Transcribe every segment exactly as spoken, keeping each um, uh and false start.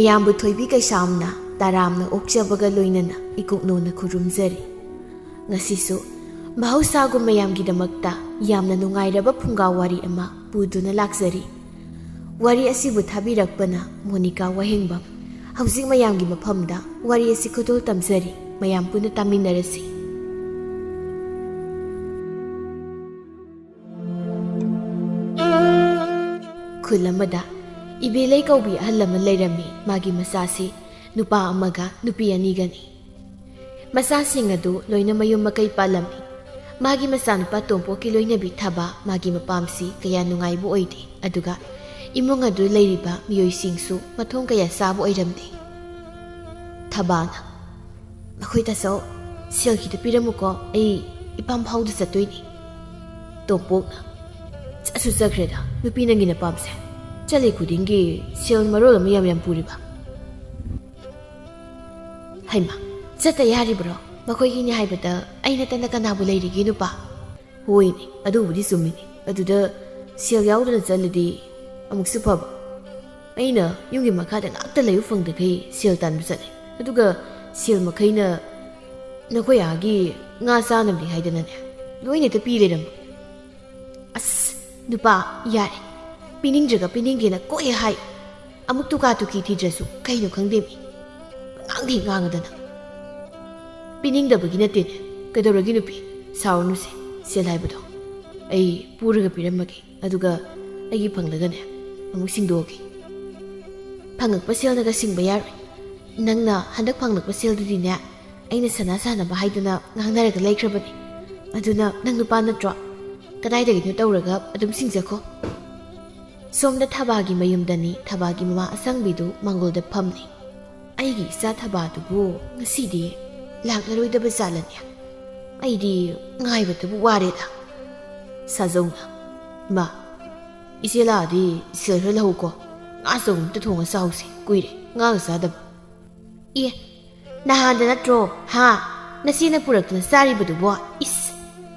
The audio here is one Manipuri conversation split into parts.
ꯃꯌꯥꯝꯕꯨ ꯊꯣꯏꯕꯤ ꯀꯩꯁꯥꯝꯅ ꯇꯔꯥꯝꯅ ꯑꯣꯛꯆꯕꯒ ꯂꯣꯏꯅꯅ ꯏꯀꯨꯛꯅꯣꯅ ꯈꯨꯔꯨꯝꯖꯔꯤ꯫ ꯉꯁꯤꯁꯨ ꯃꯍꯧꯁꯥꯒꯨꯝ ꯃꯌꯥꯝꯒꯤꯗꯃꯛꯇ ꯌꯥꯝꯅ ꯅꯨꯡꯉꯥꯏꯔꯕ ꯐꯨꯡꯒꯥ ꯋꯥꯔꯤ ꯑꯃ ꯄꯨꯗꯨꯅ ꯂꯥꯛꯆꯔꯤ꯫ ꯋꯥꯔꯤ ꯑꯁꯤꯕꯨ ꯊꯥꯕꯤꯔꯛꯄꯅ ꯃꯣꯅꯤꯀꯥ ꯋꯥꯍꯦꯡꯕꯝ꯫ ꯍꯧꯖꯤꯛ ꯃꯌꯥꯝꯒꯤ ꯃꯐꯝꯗ ꯋꯥꯔꯤ ꯑꯁꯤ ꯈꯨꯗꯣꯜ ꯇꯝꯖꯔꯤ꯫ ꯃꯌꯥꯝ ꯄꯨꯟꯅ ꯇꯥꯃꯤꯟꯅꯔꯁꯤ꯫ ꯈꯨꯜ ꯑꯃꯗ ꯏꯕꯦꯂꯩ ꯀꯧꯕꯤ ꯑꯍꯜ ꯑꯃ ꯂꯩꯔꯝꯃꯤ꯫ ꯃꯥꯒꯤ ꯃꯆꯥꯁꯤ ꯅꯨꯄꯥ ꯑꯃꯒ ꯅꯨꯄꯤ ꯑꯅꯤꯒꯅꯤ꯫ ꯃꯆꯥꯁꯤꯡ ꯑꯗꯨ ꯂꯣꯏꯅ ꯃꯌꯨꯝ ꯃꯀꯩ ꯄꯥꯜꯂꯝꯃꯤ꯫ ꯃꯥꯒꯤ ꯃꯆꯥꯅꯨꯄꯥ ꯇꯣꯝꯄꯣꯛꯀꯤ ꯂꯣꯏꯅꯕꯤ ꯊꯥꯕ ꯃꯥꯒꯤ ꯃꯄꯥꯝꯁꯤ ꯀꯌꯥ ꯅꯨꯡꯉꯥꯏꯕ ꯑꯣꯏꯗꯦ, ꯑꯗꯨꯒ ꯏꯃꯨꯡ ꯑꯗꯨ ꯂꯩꯔꯤꯕ ꯃꯤꯑꯣꯏꯁꯤꯡꯁꯨ ꯃꯊꯣꯡ ꯀꯌꯥ ꯆꯥꯕ ꯑꯣꯏꯔꯝꯗꯦ꯫ ꯊꯥꯕꯅ, "ꯃꯈꯣꯏ ꯇꯥꯆꯧ, ꯁꯦꯜ ꯈꯤꯇ ꯄꯤꯔꯝꯃꯨꯀꯣ, ꯑꯩ ꯏꯄꯥꯝ ꯐꯥꯎꯗ ꯆꯠꯇꯣꯏꯅꯤ꯫" ꯇꯣꯝꯄꯣꯛꯅ, "ꯆꯠꯁꯨ ꯆꯠꯈ꯭ꯔꯦꯗ ꯅꯨꯄꯤ ꯅꯪꯒꯤ ꯅꯄꯥꯝꯁꯦ, ꯆꯠꯂꯤ ꯈꯨꯗꯤꯡꯒꯤ ꯁꯦꯜ ꯃꯔꯣꯜ ꯑꯃ ꯌꯥꯝ ꯌꯥꯝ ꯄꯨꯔꯤꯕ꯫" "ꯍꯩꯃꯥ, ꯆꯠꯇ ꯌꯥꯔꯤꯕ꯭ꯔꯣ? ꯃꯈꯣꯏꯒꯤꯅꯤ ꯍꯥꯏꯕꯗ ꯑꯩ ꯅꯠꯇꯅ ꯀꯅꯥꯕꯨ ꯂꯩꯔꯤꯒꯦ ꯅꯨꯄꯥ?" "ꯍꯣꯏꯅꯦ, ꯑꯗꯨꯕꯨꯗꯤ ꯆꯨꯝꯃꯤꯅꯦ꯫ ꯑꯗꯨꯗ ꯁꯦꯜ ꯌꯥꯎꯗꯅ ꯆꯠꯂꯗꯤ ꯑꯃꯨꯛꯁꯨ ꯐꯕ꯫ ꯑꯩꯅ ꯌꯨꯝꯒꯤ ꯃꯈꯥꯗ ꯉꯥꯛꯇ ꯂꯩꯕ ꯐꯪꯗꯈꯩ ꯁꯦꯜ ꯇꯥꯟꯕ ꯆꯠꯂꯦ꯫ ꯑꯗꯨꯒ ꯁꯦꯜ ꯃꯈꯩꯅ ꯅꯈꯣꯏ ꯑꯥꯒꯤ ꯉꯥ ꯆꯥꯅꯕꯅꯤ ꯍꯥꯏꯗꯅꯅꯦ, ꯂꯣꯏꯅ ꯍꯦꯛꯇ ꯄꯤ ꯂꯩꯔꯝꯕ꯫" "ꯑꯁ, ꯅꯨꯄꯥ, ꯌꯥꯔꯦ꯫ ꯄꯤꯅꯤꯡꯗ꯭ꯔꯒ ꯄꯤꯅꯤꯡꯗꯦꯅ ꯀꯣꯛ ꯍꯦꯛ ꯍꯥꯏ꯫ ꯑꯃꯨꯛ ꯇꯨꯀꯥ ꯇꯨꯀꯤ ꯊꯤꯗ꯭ꯔꯁꯨ ꯀꯩꯅꯣ ꯈꯪꯗꯦ ꯃꯤ꯫ ꯉꯥꯡꯗꯦ ꯉꯥꯡꯉꯗꯅ꯫" "ꯄꯤꯅꯤꯡꯗꯕꯒꯤ ꯅꯠꯇꯦꯅꯦ꯫ ꯀꯩꯗꯧꯔꯒꯦ ꯅꯨꯄꯤ? ꯁꯥꯎꯔꯅꯨꯁꯦ꯫ ꯁꯦꯜ ꯍꯥꯏꯕꯗꯣ ꯑꯩ ꯄꯨꯔꯒ ꯄꯤꯔꯝꯃꯒꯦ꯫ ꯑꯗꯨꯒ ꯑꯩꯒꯤ ꯐꯪꯂꯒꯅꯦ, ꯑꯃꯨꯛ ꯁꯤꯡꯗꯣꯛꯑꯒꯦ꯫" "ꯐꯪꯉꯛꯄ ꯁꯦꯜꯅꯒ ꯁꯤꯡꯕ ꯌꯥꯔꯣꯏ꯫ ꯅꯪꯅ ꯍꯟꯗꯛ ꯐꯪꯂꯛꯄ ꯁꯦꯜꯗꯨꯗꯤꯅꯦ, ꯑꯩꯅ ꯁꯅꯥ ꯁꯥꯅꯕ ꯍꯥꯏꯗꯨꯅ ꯉꯥꯡꯅꯔꯒ ꯂꯩꯈ꯭ꯔꯕꯅꯤ꯫ ꯑꯗꯨꯅ ꯅꯪ ꯅꯨꯄꯥ ꯅꯠꯇ꯭ꯔꯣ? ꯀꯗꯥꯏꯗꯒꯤꯅꯣ ꯇꯧꯔꯒ ꯑꯗꯨꯝ ꯁꯤꯡꯖꯈꯣ꯫" ꯁꯣꯝꯗ ꯊꯥꯕꯒꯤ ꯃꯌꯨꯝꯗꯅꯤ꯫ ꯊꯥꯕꯒꯤ ꯃꯃꯥ ꯑꯁꯪꯕꯤꯗꯨ ꯃꯥꯡꯒꯣꯜꯗ ꯐꯝꯂꯤ꯫ "ꯑꯩꯒꯤ ꯏꯆꯥ ꯊꯥꯕꯗꯨꯕꯨ ꯉꯁꯤꯗꯤ ꯂꯥꯛꯂꯔꯣꯏꯗꯕ ꯖꯥꯠꯂꯅꯦ? ꯑꯩꯗꯤ ꯉꯥꯏꯕꯗꯕꯨ ꯋꯥꯔꯦꯗ꯫" ꯁꯥꯖꯧꯅ, "ꯏꯃꯥ, ꯏꯆꯦ ꯂꯥꯛꯑꯗꯤ ꯁꯦꯜ ꯈꯔ ꯂꯧꯍꯧꯀꯣ꯫ ꯉꯥ ꯆꯧ ꯑꯝꯇ ꯊꯣꯡꯉ ꯆꯥꯎꯁꯦ, ꯀꯨꯏꯔꯦ ꯉꯥꯒ ꯆꯥꯗꯕ꯫" "ꯑꯦ, ꯅꯍꯥꯟꯗ ꯅꯠꯇ꯭ꯔꯣ, ꯍꯥ? ꯅꯆꯦꯅ ꯄꯨꯔꯛꯇꯅ ꯆꯥꯔꯤꯕꯗꯨꯕꯣ? ꯏꯁ,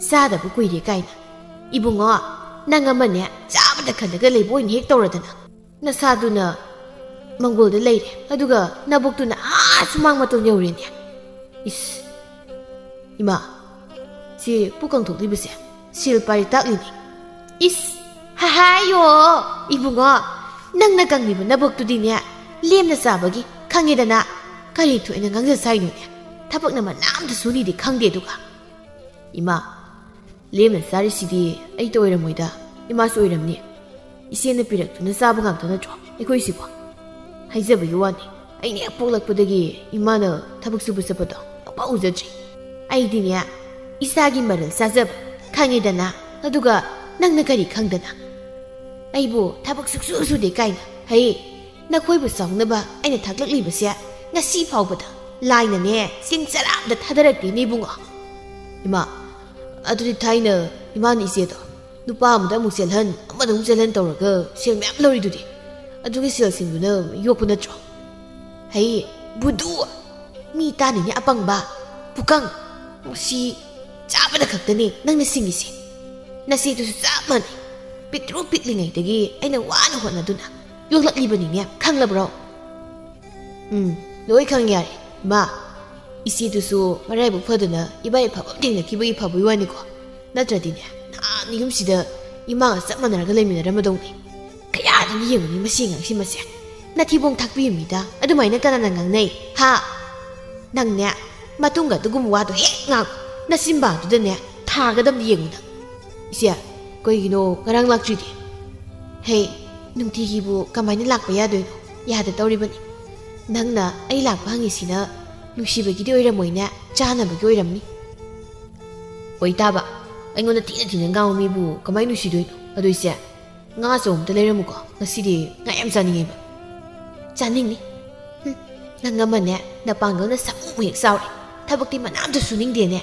ꯆꯥꯗꯕ ꯀꯨꯏꯔꯦ ꯀꯥꯏꯅ꯫ ꯏꯕꯨꯡꯉꯣ, ꯅꯪ ꯑꯃꯅꯦ, ꯆꯥꯕꯗ ꯈꯜꯂꯒ ꯂꯩꯕ ꯑꯣꯏꯅ ꯍꯦꯛ ꯇꯧꯔꯗꯅ꯫ ꯅꯁꯥꯗꯨꯅ ꯃꯪꯒꯣꯜꯗ ꯂꯩꯔꯦ, ꯑꯗꯨꯒ ꯅꯕꯨꯛꯇꯨꯅ ꯑꯥ ꯁꯨꯃꯥꯡ ꯃꯇꯣꯟ ꯌꯧꯔꯦꯅꯦ꯫ ꯏꯁ, ꯏꯃꯥ, ꯁꯤ ꯄꯨꯛ ꯀꯪꯊꯣꯛꯂꯤꯕꯁꯦ ꯁꯦꯜ ꯄꯥꯏꯔꯤ ꯇꯥꯛꯂꯤꯅꯤ꯫ ꯏꯁ, ꯍꯥꯏꯌꯣ, ꯏꯕꯨꯡꯉꯣ, ꯅꯪꯅ ꯀꯪꯂꯤꯕ ꯅꯕꯨꯛꯇꯨꯗꯤꯅꯦ ꯂꯦꯝꯅ ꯆꯥꯕꯒꯤ ꯈꯪꯉꯦꯗꯅ꯫ ꯀꯔꯤ ꯊꯣꯛꯑꯦꯅ ꯉꯥꯡꯖ ꯁꯥꯏꯅꯣꯅꯦ? ꯊꯕꯛꯅ ꯃꯅꯥ ꯑꯝꯇ ꯁꯨꯅꯤꯗꯤ ꯈꯪꯗꯦ ꯑꯗꯨꯒ꯫ ꯏꯃꯥ, ꯂꯦꯝꯅ ꯆꯥꯔꯤꯁꯤꯗꯤ ꯑꯩꯇ ꯑꯣꯏꯔꯝꯃꯣꯏꯗ, ꯏꯃꯥꯁꯨ ꯑꯣꯏꯔꯝꯅꯤ꯫ ꯏꯆꯦꯅ ꯄꯤꯔꯛꯇꯨꯅ ꯆꯥꯕ ꯉꯥꯛꯇ ꯅꯠꯇ꯭ꯔꯣ ꯑꯩꯈꯣꯏꯁꯤꯕꯣ? ꯍꯥꯏꯖꯕꯒꯤ ꯋꯥꯅꯤ, ꯑꯩꯅ ꯍꯦꯛ ꯄꯣꯛꯂꯛꯄꯗꯒꯤ ꯏꯃꯥꯅ ꯊꯕꯛ ꯁꯨꯕ ꯆꯠꯄꯗꯣ ꯑꯃꯨꯛꯐꯥꯎ ꯎꯖꯗ꯭ꯔꯤ꯫ ꯑꯩꯗꯤꯅꯦ, ꯏꯆꯥꯒꯤ ꯃꯔꯜ ꯆꯥꯖꯕ ꯈꯪꯉꯦꯗꯅ, ꯑꯗꯨꯒ ꯅꯪꯅ ꯀꯔꯤ ꯈꯪꯗꯅ? ꯑꯩꯕꯨ ꯊꯕꯛ ꯁꯨꯛꯁꯨ ꯁꯨꯗꯦ ꯀꯥꯏꯅ, ꯍꯩ, ꯅꯈꯣꯏꯕꯨ ꯆꯥꯎꯅꯕ ꯑꯩꯅ ꯊꯥꯛꯂꯛꯂꯤꯕꯁꯦ ꯉꯁꯤ ꯐꯥꯎꯕꯗ ꯂꯥꯏꯅꯅꯦ ꯆꯦꯡ ꯆꯔꯥ ꯑꯝꯇ ꯊꯥꯗꯔꯛꯇꯦꯅꯦ ꯏꯕꯨꯡꯉꯣ꯫ ꯏꯃꯥ, ꯑꯗꯨꯗꯤ ꯊꯥꯏꯅ ꯏꯃꯥꯅ ꯏꯆꯦꯗꯣ ꯅꯨꯄꯥ ꯑꯃꯗ ꯑꯃꯨꯛ ꯆꯦꯜꯍꯟ, ꯑꯃꯗ ꯑꯃꯨꯛ ꯆꯦꯜꯍꯟ ꯇꯧꯔꯒ ꯁꯦꯜ ꯃꯌꯥꯝ ꯂꯧꯔꯤꯗꯨꯗꯤ, ꯑꯗꯨꯒꯤ ꯁꯦꯜꯁꯤꯡꯗꯨꯅ ꯌꯣꯛꯄ ꯅꯠꯇ꯭ꯔꯣ? ꯍꯩ, ꯕꯨꯗꯨ, ꯃꯤ ꯇꯥꯅꯤꯅꯦ ꯑꯄꯪꯕ, ꯄꯨꯀꯪ, ꯃꯁꯤ ꯆꯥꯕꯗ ꯈꯛꯇꯅꯦ ꯅꯪꯅ ꯁꯤꯡꯉꯤꯁꯦ꯫ ꯅꯆꯦꯗꯨꯁꯨ ꯆꯞ ꯃꯥꯟꯅꯩ꯫ ꯄꯤꯛꯇ꯭ꯔꯨ ꯄꯤꯛꯂꯤꯉꯩꯗꯒꯤ ꯑꯩꯅ ꯋꯥꯅ ꯍꯣꯠꯅꯗꯨꯅ ꯌꯣꯛꯂꯛꯂꯤꯕꯅꯤꯅꯦ, ꯈꯪꯂꯕ꯭ꯔꯣ? ꯎꯝ, ꯂꯣꯏ ꯈꯪꯉꯦ ꯌꯥꯔꯦ꯫ ꯏꯃꯥ, ꯏꯆꯦꯗꯨꯁꯨ ꯃꯔꯥꯏꯕꯛ ꯐꯗꯅ ꯏꯕꯥ ꯏꯐꯕ ꯑꯃ ꯊꯦꯡꯅꯈꯤꯕꯒꯤ ꯐꯕꯒꯤ ꯋꯥꯅꯤꯀꯣ꯫ ꯅꯠꯇ꯭ꯔꯗꯤꯅꯦ, ꯅꯍꯥꯟ ꯌꯨꯝꯁꯤꯗ ꯏꯃꯥꯒ ꯆꯞ ꯃꯥꯟꯅꯔꯒ ꯂꯩꯃꯤꯟꯅꯔꯝꯃꯗꯧꯅꯤ꯫ ꯀꯌꯥꯗꯒꯤ ꯌꯦꯡꯉꯨꯅꯤ ꯃꯁꯤ ꯑꯉꯥꯡꯁꯤ ꯃꯁꯦ꯫ ꯅꯊꯤꯕꯣꯡ ꯊꯥꯛꯄꯤꯔꯝꯃꯤꯗ ꯑꯗꯨꯃꯥꯏꯅ ꯀꯅꯥꯅ ꯉꯥꯡꯅꯩ? ꯍꯥ? ꯅꯪꯅꯦ, ꯃꯇꯨꯡꯒ ꯑꯗꯨꯒꯨꯝꯕ ꯋꯥꯗꯣ ꯍꯦꯛ ꯉꯥꯡ꯫ ꯅꯆꯤꯟꯕꯥꯡꯗꯨꯗꯅꯦ ꯊꯥꯒꯗꯕꯅꯤ ꯌꯦꯡꯉꯨ ꯅꯪ꯫ ꯏꯆꯦ, ꯀꯩꯒꯤꯅꯣ ꯉꯔꯥꯡ ꯂꯥꯛꯇ꯭ꯔꯤꯗꯤ? ꯍꯦ, ꯅꯨꯡꯇꯤꯒꯤꯕꯨ ꯀꯃꯥꯏꯅ ꯂꯥꯛꯄ ꯌꯥꯗꯣꯏꯅꯣ? ꯌꯥꯗ ꯇꯧꯔꯤꯕꯅꯤ꯫ ꯅꯪꯅ ꯑꯩ ꯂꯥꯛꯄ ꯍꯪꯉꯤꯁꯤꯅ ꯅꯨꯡꯁꯤꯕꯒꯤꯗꯤ ꯑꯣꯏꯔꯝꯃꯣꯏꯅꯦ, ꯆꯥꯅꯕꯒꯤ ꯑꯣꯏꯔꯝꯅꯤ꯫ ꯑꯣꯏꯇꯥꯕ, ꯑꯩꯉꯣꯟꯗ ꯊꯤꯅ ꯊꯤꯅ ꯉꯥꯡꯕ ꯃꯤꯕꯨ ꯀꯃꯥꯏꯅ ꯅꯨꯡꯁꯤꯗꯣꯏꯅꯣ? ꯑꯗꯣ ꯏꯆꯦ, ꯉꯥ ꯑꯆꯧꯕ ꯑꯝꯇ ꯂꯩꯔꯝꯃꯨꯀꯣ, ꯉꯁꯤꯗꯤ ꯉꯥ ꯌꯥꯝ ꯆꯥꯅꯤꯡꯉꯦꯕ꯫ ꯆꯥꯅꯤꯡꯅꯤ? ꯍꯨꯝ, ꯅꯪ ꯑꯃꯅꯦ, ꯅꯄꯥꯡꯒꯜꯅ ꯁꯃꯨꯛ ꯍꯦꯛ ꯆꯥꯎꯔꯦ, ꯊꯕꯛꯇꯤ ꯃꯅꯥ ꯑꯝꯇ ꯁꯨꯅꯤꯡꯗꯦꯅꯦ꯫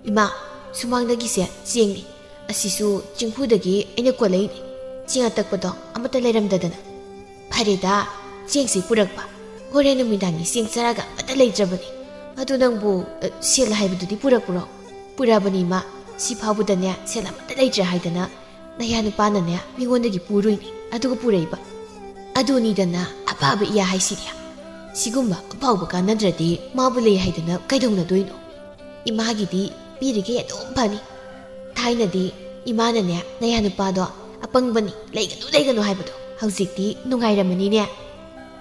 ꯏꯃꯥ, ꯁꯨꯃꯥꯡꯗꯒꯤꯁꯦ ꯆꯦꯡꯅꯤ, ꯑꯁꯤꯁꯨ ꯆꯤꯡꯐꯨꯗꯒꯤ ꯑꯩꯅ ꯀꯣꯜꯂꯛꯏꯅꯤ, ꯆꯦꯡ ꯑꯇꯛꯄꯗꯣ ꯑꯃꯠꯇ ꯂꯩꯔꯝꯗꯗꯅ꯫ ꯐꯔꯦꯗ, ꯆꯦꯡꯁꯤ ꯄꯨꯔꯛꯄ꯫ ꯍꯣꯔꯦꯟ ꯅꯨꯃꯤꯗꯥꯡꯒꯤ ꯆꯦꯡ ꯆꯔꯥꯒ ꯑꯃꯠꯇ ꯂꯩꯇ꯭ꯔꯕꯅꯤ꯫ ꯑꯗꯨ ꯅꯪꯕꯨ, ꯑ, ꯁꯦꯜ ꯍꯥꯏꯕꯗꯨꯗꯤ ꯄꯨꯔꯛꯄ꯭ꯔꯣ? ꯄꯨꯔꯛꯑꯕꯅꯤ, ꯏꯃꯥ꯫ ꯁꯤ ꯐꯥꯎꯕꯗꯅꯦ ꯁꯦꯜ ꯑꯃꯠꯇ ꯂꯩꯇ꯭ꯔꯦ ꯍꯥꯏꯗꯅ ꯅꯌꯥ ꯅꯨꯄꯥꯅꯅꯦ ꯃꯤꯉꯣꯟꯗꯒꯤ ꯄꯨꯔꯨꯏꯅꯤ, ꯑꯗꯨꯒ ꯄꯨꯔꯛꯏꯕ꯫ ꯑꯗꯨꯅꯤꯗꯅ ꯐꯕ ꯏꯌꯥ ꯍꯥꯏꯁꯤꯗꯤ꯫ ꯁꯤꯒꯨꯝꯕ ꯑꯐꯥꯎꯕ ꯀꯥꯟꯅꯗ꯭ꯔꯗꯤ ꯃꯥꯕꯨ ꯂꯩ ꯍꯥꯏꯗꯅ ꯀꯩꯗꯧꯅꯗꯣꯏꯅꯣ? ꯏꯃꯥꯒꯤꯗꯤ ꯄꯤꯔꯤꯈꯩ ꯑꯗꯨꯝ ꯐꯅꯤ꯫ ꯊꯥꯏꯅꯗꯤ ꯏꯃꯥꯅꯅꯦ, "ꯅꯌꯥ ꯅꯨꯄꯥꯗꯣ ꯑꯄꯪꯕꯅꯤ, ꯂꯩꯒꯅꯨ, ꯂꯩꯒꯅꯨ" ꯍꯥꯏꯕꯗꯣ ꯍꯧꯖꯤꯛꯇꯤ ꯅꯨꯡꯉꯥꯏꯔꯝꯃꯅꯤꯅꯦ꯫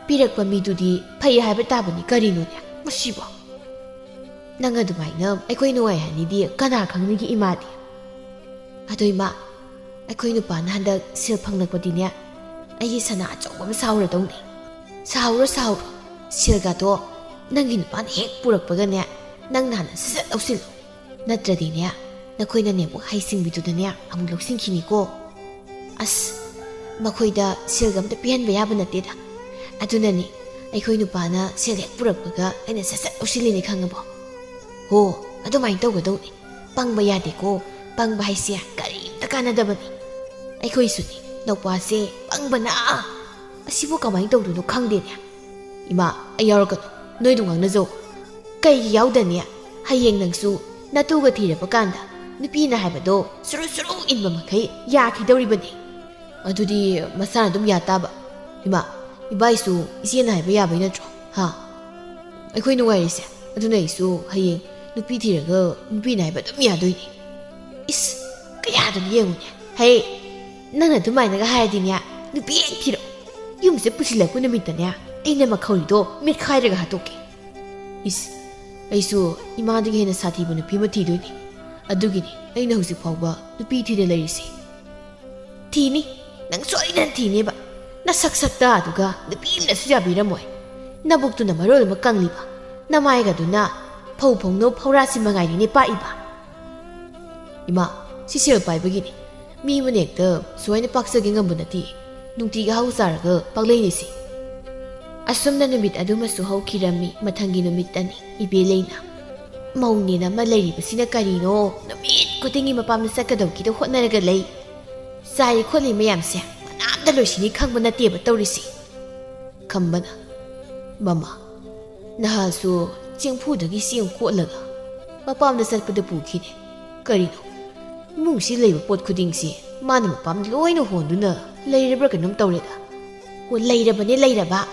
ꯄꯤꯔꯛꯄ ꯃꯤꯗꯨꯗꯤ ꯐꯩ ꯍꯥꯏꯕ ꯇꯥꯕꯅꯤ ꯀꯔꯤꯅꯣꯅꯦ ꯃꯁꯤꯕꯣ? ꯅꯪ ꯑꯗꯨꯃꯥꯏꯅ ꯑꯩꯈꯣꯏ ꯅꯨꯡꯉꯥꯏꯍꯟꯅꯤꯗꯤ ꯀꯅꯥ ꯈꯪꯅꯤꯒꯦ ꯏꯃꯥꯗꯤ? ꯑꯗꯣ ꯏꯃꯥ, ꯑꯩꯈꯣꯏ ꯅꯨꯄꯥꯅ ꯍꯟꯗꯛ ꯁꯦꯜ ꯐꯪꯂꯛꯄꯗꯤꯅꯦ, ꯑꯩꯒꯤ ꯁꯅꯥ ꯑꯆꯧꯕ ꯑꯃ ꯁꯥꯍꯧꯔꯗꯧꯅꯤ꯫ ꯁꯥꯍꯧꯔꯣ, ꯁꯥꯍꯧꯔꯣ꯫ ꯁꯦꯜꯒꯗꯣ ꯅꯪꯒꯤ ꯅꯨꯄꯥꯅ ꯍꯦꯛ ꯄꯨꯔꯛꯄꯒꯅꯦ, ꯅꯪ ꯅꯍꯥꯟꯅ ꯁꯠ ꯁꯠ ꯂꯧꯁꯤꯜꯂꯣ꯫ ꯅꯠꯇ꯭ꯔꯗꯤꯅꯦ, ꯅꯈꯣꯏꯅꯅꯦ ꯑꯃꯨꯛ ꯍꯩꯁꯤꯡꯕꯤꯗꯨꯗꯅꯦ ꯑꯃꯨꯛ ꯂꯧꯁꯤꯟꯈꯤꯅꯤꯀꯣ꯫ ꯑꯁ, ꯃꯈꯣꯏꯗ ꯁꯦꯜꯒ ꯑꯝꯇ ꯄꯤꯍꯟꯕ ꯌꯥꯕ ꯅꯠꯇꯦꯗ꯫ ꯑꯗꯨꯅꯅꯤ ꯑꯩꯈꯣꯏ ꯅꯨꯄꯥꯅ ꯁꯦꯜ ꯍꯦꯛ ꯄꯨꯔꯛꯄꯒ ꯑꯩꯅ ꯁꯠ ꯁꯠ ꯂꯧꯁꯤꯜꯂꯤꯅꯤ, ꯈꯪꯉꯕꯣ? ꯍꯣ, ꯑꯗꯨꯃꯥꯏꯅ ꯇꯧꯒꯗꯧꯅꯤ꯫ ꯄꯪꯕ ꯌꯥꯗꯦꯀꯣ꯫ ꯄꯪꯕ ꯍꯥꯏꯁꯦ ꯀꯔꯤꯝꯇ ꯀꯥꯟꯅꯗꯕꯅꯤ꯫ ꯑꯩꯈꯣꯏꯁꯨꯅꯤ, ꯅꯧꯄꯥꯁꯦ ꯄꯪꯕꯅ꯫ ꯑꯁꯤꯕꯨ ꯀꯃꯥꯏꯅ ꯇꯧꯗꯣꯏꯅꯣ ꯈꯪꯗꯦꯅꯦ꯫ ꯏꯃꯥ, ꯑꯩ ꯌꯥꯎꯔꯛꯀꯅꯨ꯫ ꯅꯣꯏꯗꯣ ꯉꯥꯡꯅꯖꯧ꯫ ꯀꯩꯒꯤ ꯌꯥꯎꯗꯅꯤ? ꯍꯌꯦꯡ ꯅꯪꯁꯨ ꯅꯇꯨꯒ ꯊꯤꯔꯕ ꯀꯥꯟꯗ ꯅꯨꯄꯤꯅ ꯍꯥꯏꯕꯗꯣ ꯁꯨꯔꯨ ꯁꯨꯔꯨ ꯏꯟꯕ ꯃꯈꯩ ꯌꯥꯈꯤꯗꯧꯔꯤꯕꯅꯤ꯫ ꯑꯗꯨꯗꯤ ꯃꯁꯥꯅ ꯑꯗꯨꯝ ꯌꯥ ꯇꯥꯕ꯫ ꯏꯃꯥ, ꯏꯕꯥꯏꯁꯨ ꯏꯆꯦꯅ ꯍꯥꯏꯕ ꯌꯥꯕꯩ ꯅꯠꯇ꯭ꯔꯣ? ꯍꯥ? ꯑꯩꯈꯣꯏ ꯅꯨꯡꯉꯥꯏꯔꯤꯁꯦ꯫ ꯑꯗꯨꯅ ꯑꯩꯁꯨ ꯍꯌꯦꯡ ꯅꯨꯄꯤ ꯊꯤꯔꯒ ꯅꯨꯄꯤꯅ ꯍꯥꯏꯕ ꯑꯗꯨꯝ ꯌꯥꯗꯣꯏꯅꯤ꯫ ꯏꯁ, ꯀꯌꯥꯗꯅꯣ ꯌꯦꯡꯉꯨꯅꯦ꯫ ꯍꯦ, ꯅꯪꯅ ꯑꯗꯨꯃꯥꯏꯅꯒ ꯍꯥꯏꯔꯗꯤꯅꯦ, ꯅꯨꯄꯤ ꯍꯦꯛ ꯊꯤꯔꯣ꯫ ꯌꯨꯝꯁꯦ ꯄꯨꯁꯤꯜꯂꯛꯄ ꯅꯨꯃꯤꯠꯇꯅꯦ, ꯑꯩꯅ ꯃꯈꯧꯔꯤꯗꯣ ꯃꯦꯠꯈꯥꯏꯔꯒ ꯍꯥꯠꯇꯣꯛꯀꯦ꯫ ꯏꯁ, ꯑꯩꯁꯨ ꯏꯃꯥꯗꯒꯤ ꯍꯦꯟꯅ ꯁꯥꯊꯤꯕ ꯅꯨꯄꯤ ꯑꯃ ꯊꯤꯗꯣꯏꯅꯤ꯫ ꯑꯗꯨꯒꯤꯅꯤ ꯑꯩꯅ ꯍꯧꯖꯤꯛ ꯐꯥꯎꯕ ꯅꯨꯄꯤ ꯊꯤꯗ ꯂꯩꯔꯤꯁꯦ꯫ ꯊꯤꯅꯤ, ꯅꯪ ꯁꯣꯏꯗꯅ ꯊꯤꯅꯦꯕ꯫ ꯅꯁꯛ ꯁꯛꯇ ꯑꯗꯨꯒ ꯅꯨꯄꯤ ꯑꯃꯅꯁꯨ ꯌꯥꯕꯤꯔꯝꯃꯣꯏ꯫ ꯅꯕꯨꯛꯇꯨꯅ ꯃꯔꯣꯜ ꯑꯃ ꯀꯪꯂꯤꯕ, ꯅꯃꯥꯏꯒꯗꯨꯅ ꯐꯧ ꯐꯧꯅꯧ ꯐꯧꯔꯥꯁꯤ ꯃꯉꯥꯏꯔꯤꯅꯦ ꯄꯥꯛꯏꯕ꯫ ꯏꯃꯥ, ꯁꯤ ꯁꯦꯜ ꯄꯥꯏꯕꯒꯤꯅꯤ꯫ ꯃꯤ ꯑꯃꯅ ꯍꯦꯛꯇ ꯁꯨꯃꯥꯏꯅ ꯄꯥꯛꯆꯒꯦ ꯉꯝꯕ ꯅꯠꯇꯦ꯫ ꯅꯨꯡꯇꯤꯒꯤ ꯑꯍꯥꯎ ꯆꯥꯔꯒ ꯄꯥꯛꯂꯩꯅꯤꯁꯤ꯫ ꯑꯁꯨꯝꯅ ꯅꯨꯃꯤꯠ ꯑꯗꯨꯃꯁꯨ ꯍꯧꯈꯤꯔꯝꯃꯤ꯫ ꯃꯊꯪꯒꯤ ꯅꯨꯃꯤꯠꯇꯅꯤ ꯏꯕꯦ ꯂꯩꯅ꯫ ꯃꯧꯅꯦꯅ ꯑꯃ ꯂꯩꯔꯤꯕꯁꯤꯅ ꯀꯔꯤꯅꯣ? ꯅꯨꯃꯤꯠ ꯈꯨꯗꯤꯡꯒꯤ ꯃꯄꯥꯝꯗ ꯆꯠꯀꯗꯧꯒꯤꯗ ꯍꯣꯠꯅꯔꯒ ꯂꯩ꯫ ꯆꯥꯔꯤ ꯈꯣꯠꯂꯤ ꯃꯌꯥꯝꯁꯦ ꯃꯅꯥꯝꯗ ꯂꯣꯏꯁꯤꯅꯤ ꯈꯪꯕ ꯅꯠꯇꯦꯕ ꯇꯧꯔꯤꯁꯤ꯫ ꯈꯝꯕꯅ, ꯃꯃꯥ, ꯅꯍꯥꯁꯨ ꯆꯦꯡꯐꯨꯗꯒꯤ ꯆꯦꯡ ꯀꯣꯠꯂꯒ ꯃꯄꯥꯝꯗ ꯆꯠꯄꯗ ꯄꯨꯈꯤꯅꯦ꯫ ꯀꯔꯤꯅꯣ? ꯏꯃꯨꯡꯁꯤ ꯂꯩꯕ ꯄꯣꯠ ꯈꯨꯗꯤꯡꯁꯤ ꯃꯥꯅ ꯃꯄꯥꯝꯗ ꯂꯣꯏꯅ ꯍꯣꯟꯗꯨꯅ ꯂꯩꯔꯕ꯭ꯔꯥ ꯀꯩꯅꯣꯝ ꯇꯧꯔꯦꯗ꯫ ꯑꯣ, ꯂꯩꯔꯕꯅꯦ, ꯂꯩꯔꯕ꯫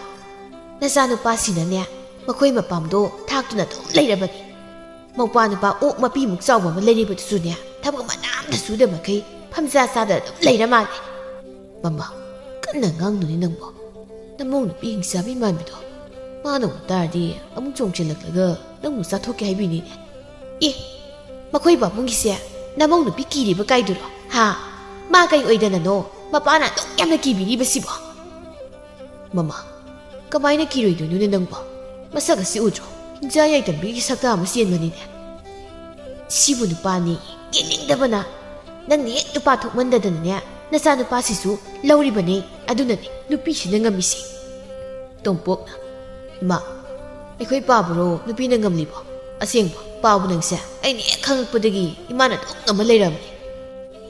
ꯅꯆꯥꯅꯨꯄꯥꯁꯤꯅꯅꯦ, ꯃꯈꯣꯏ ꯃꯄꯥꯝꯗꯣ ꯊꯥꯛꯇꯨꯅ ꯑꯗꯨꯝ ꯂꯩꯔꯕꯅꯤ꯫ ꯃꯧꯄ꯭ꯋꯥ ꯅꯨꯄꯥ ꯑꯣꯛ ꯃꯄꯤꯃꯨꯛ ꯆꯥꯎꯕ ꯑꯃ ꯂꯩꯔꯤꯕꯗꯨꯁꯨꯅꯦ, ꯊꯕꯛ ꯃꯅꯥ ꯑꯝꯇ ꯁꯨꯗ ꯃꯈꯩ ꯐꯝꯖꯥ ꯆꯥꯗ ꯑꯗꯨꯝ ꯂꯩꯔ ꯃꯥꯜꯂꯦ꯫ ꯃꯃꯥ, ꯀꯟꯅ ꯉꯥꯡꯅꯨꯅꯦ ꯅꯪꯕꯣ꯫ ꯅꯃꯧ ꯅꯨꯄꯤ ꯍꯤꯡꯆꯥꯕꯤ ꯃꯥꯟꯕꯗꯣ, ꯃꯥꯅ ꯑꯃꯨꯛ ꯇꯥꯔꯗꯤ ꯑꯃꯨꯛ ꯆꯣꯡꯁꯤꯜꯂꯛꯂꯒ ꯅꯪꯕꯨ ꯆꯥꯊꯣꯛꯀꯦ ꯍꯥꯏꯕꯤꯅꯤꯅꯦ꯫ ꯑꯦ, ꯃꯈꯣꯏ ꯄꯥꯕꯨꯡꯒꯤꯁꯦ ꯅꯃꯧ ꯅꯨꯄꯤ ꯀꯤꯔꯤꯕ ꯀꯥꯏꯗꯨꯔꯣ? ꯍꯥ? ꯃꯥ ꯀꯩ ꯑꯣꯏꯗꯅꯅꯣ ꯃꯄꯥꯅ ꯑꯗꯨꯛ ꯌꯥꯝꯅ ꯀꯤꯕꯤꯔꯤꯕꯁꯤꯕꯣ? ꯃꯃꯥ, ꯀꯃꯥꯏꯅ ꯀꯤꯔꯣꯏꯗꯣꯏꯅꯣꯅꯦ ꯅꯪꯕꯣ? ꯃꯁꯛ ꯑꯁꯤ ꯎꯗ꯭ꯔꯣ? ꯍꯤꯡꯆꯥ ꯌꯥꯏꯇꯝꯕꯤꯒꯤ ꯁꯛꯇ ꯑꯃ ꯆꯦꯟꯕꯅꯤꯅꯦ꯫ ꯁꯤꯕꯨ ꯅꯨꯄꯥꯅꯤ, ꯌꯦꯡꯅꯤꯡꯗꯕꯅ꯫ ꯅꯪꯅ ꯍꯦꯛ ꯅꯨꯄꯥ ꯊꯣꯛꯃꯟꯗꯗꯅꯅꯦ, ꯅꯆꯥꯅꯨꯄꯥꯁꯤꯁꯨ ꯂꯧꯔꯤꯕꯅꯤ, ꯑꯗꯨꯅꯅꯤ ꯅꯨꯄꯤꯁꯤꯅ ꯉꯝꯃꯤꯁꯦ꯫ ꯇꯣꯝꯄꯣꯛꯅ, ꯏꯃꯥ, ꯑꯩꯈꯣꯏ ꯄꯥꯕꯔꯣ ꯅꯨꯄꯤꯅ ꯉꯝꯂꯤꯕꯣ? ꯑꯁꯦꯡꯕ, ꯄꯥꯕ ꯅꯪꯁꯦ ꯑꯩꯅ ꯍꯦꯛ ꯈꯪꯉꯛꯄꯗꯒꯤ ꯏꯃꯥꯅ ꯑꯗꯨꯝ ꯉꯝꯃ ꯂꯩꯔꯕꯅꯤ꯫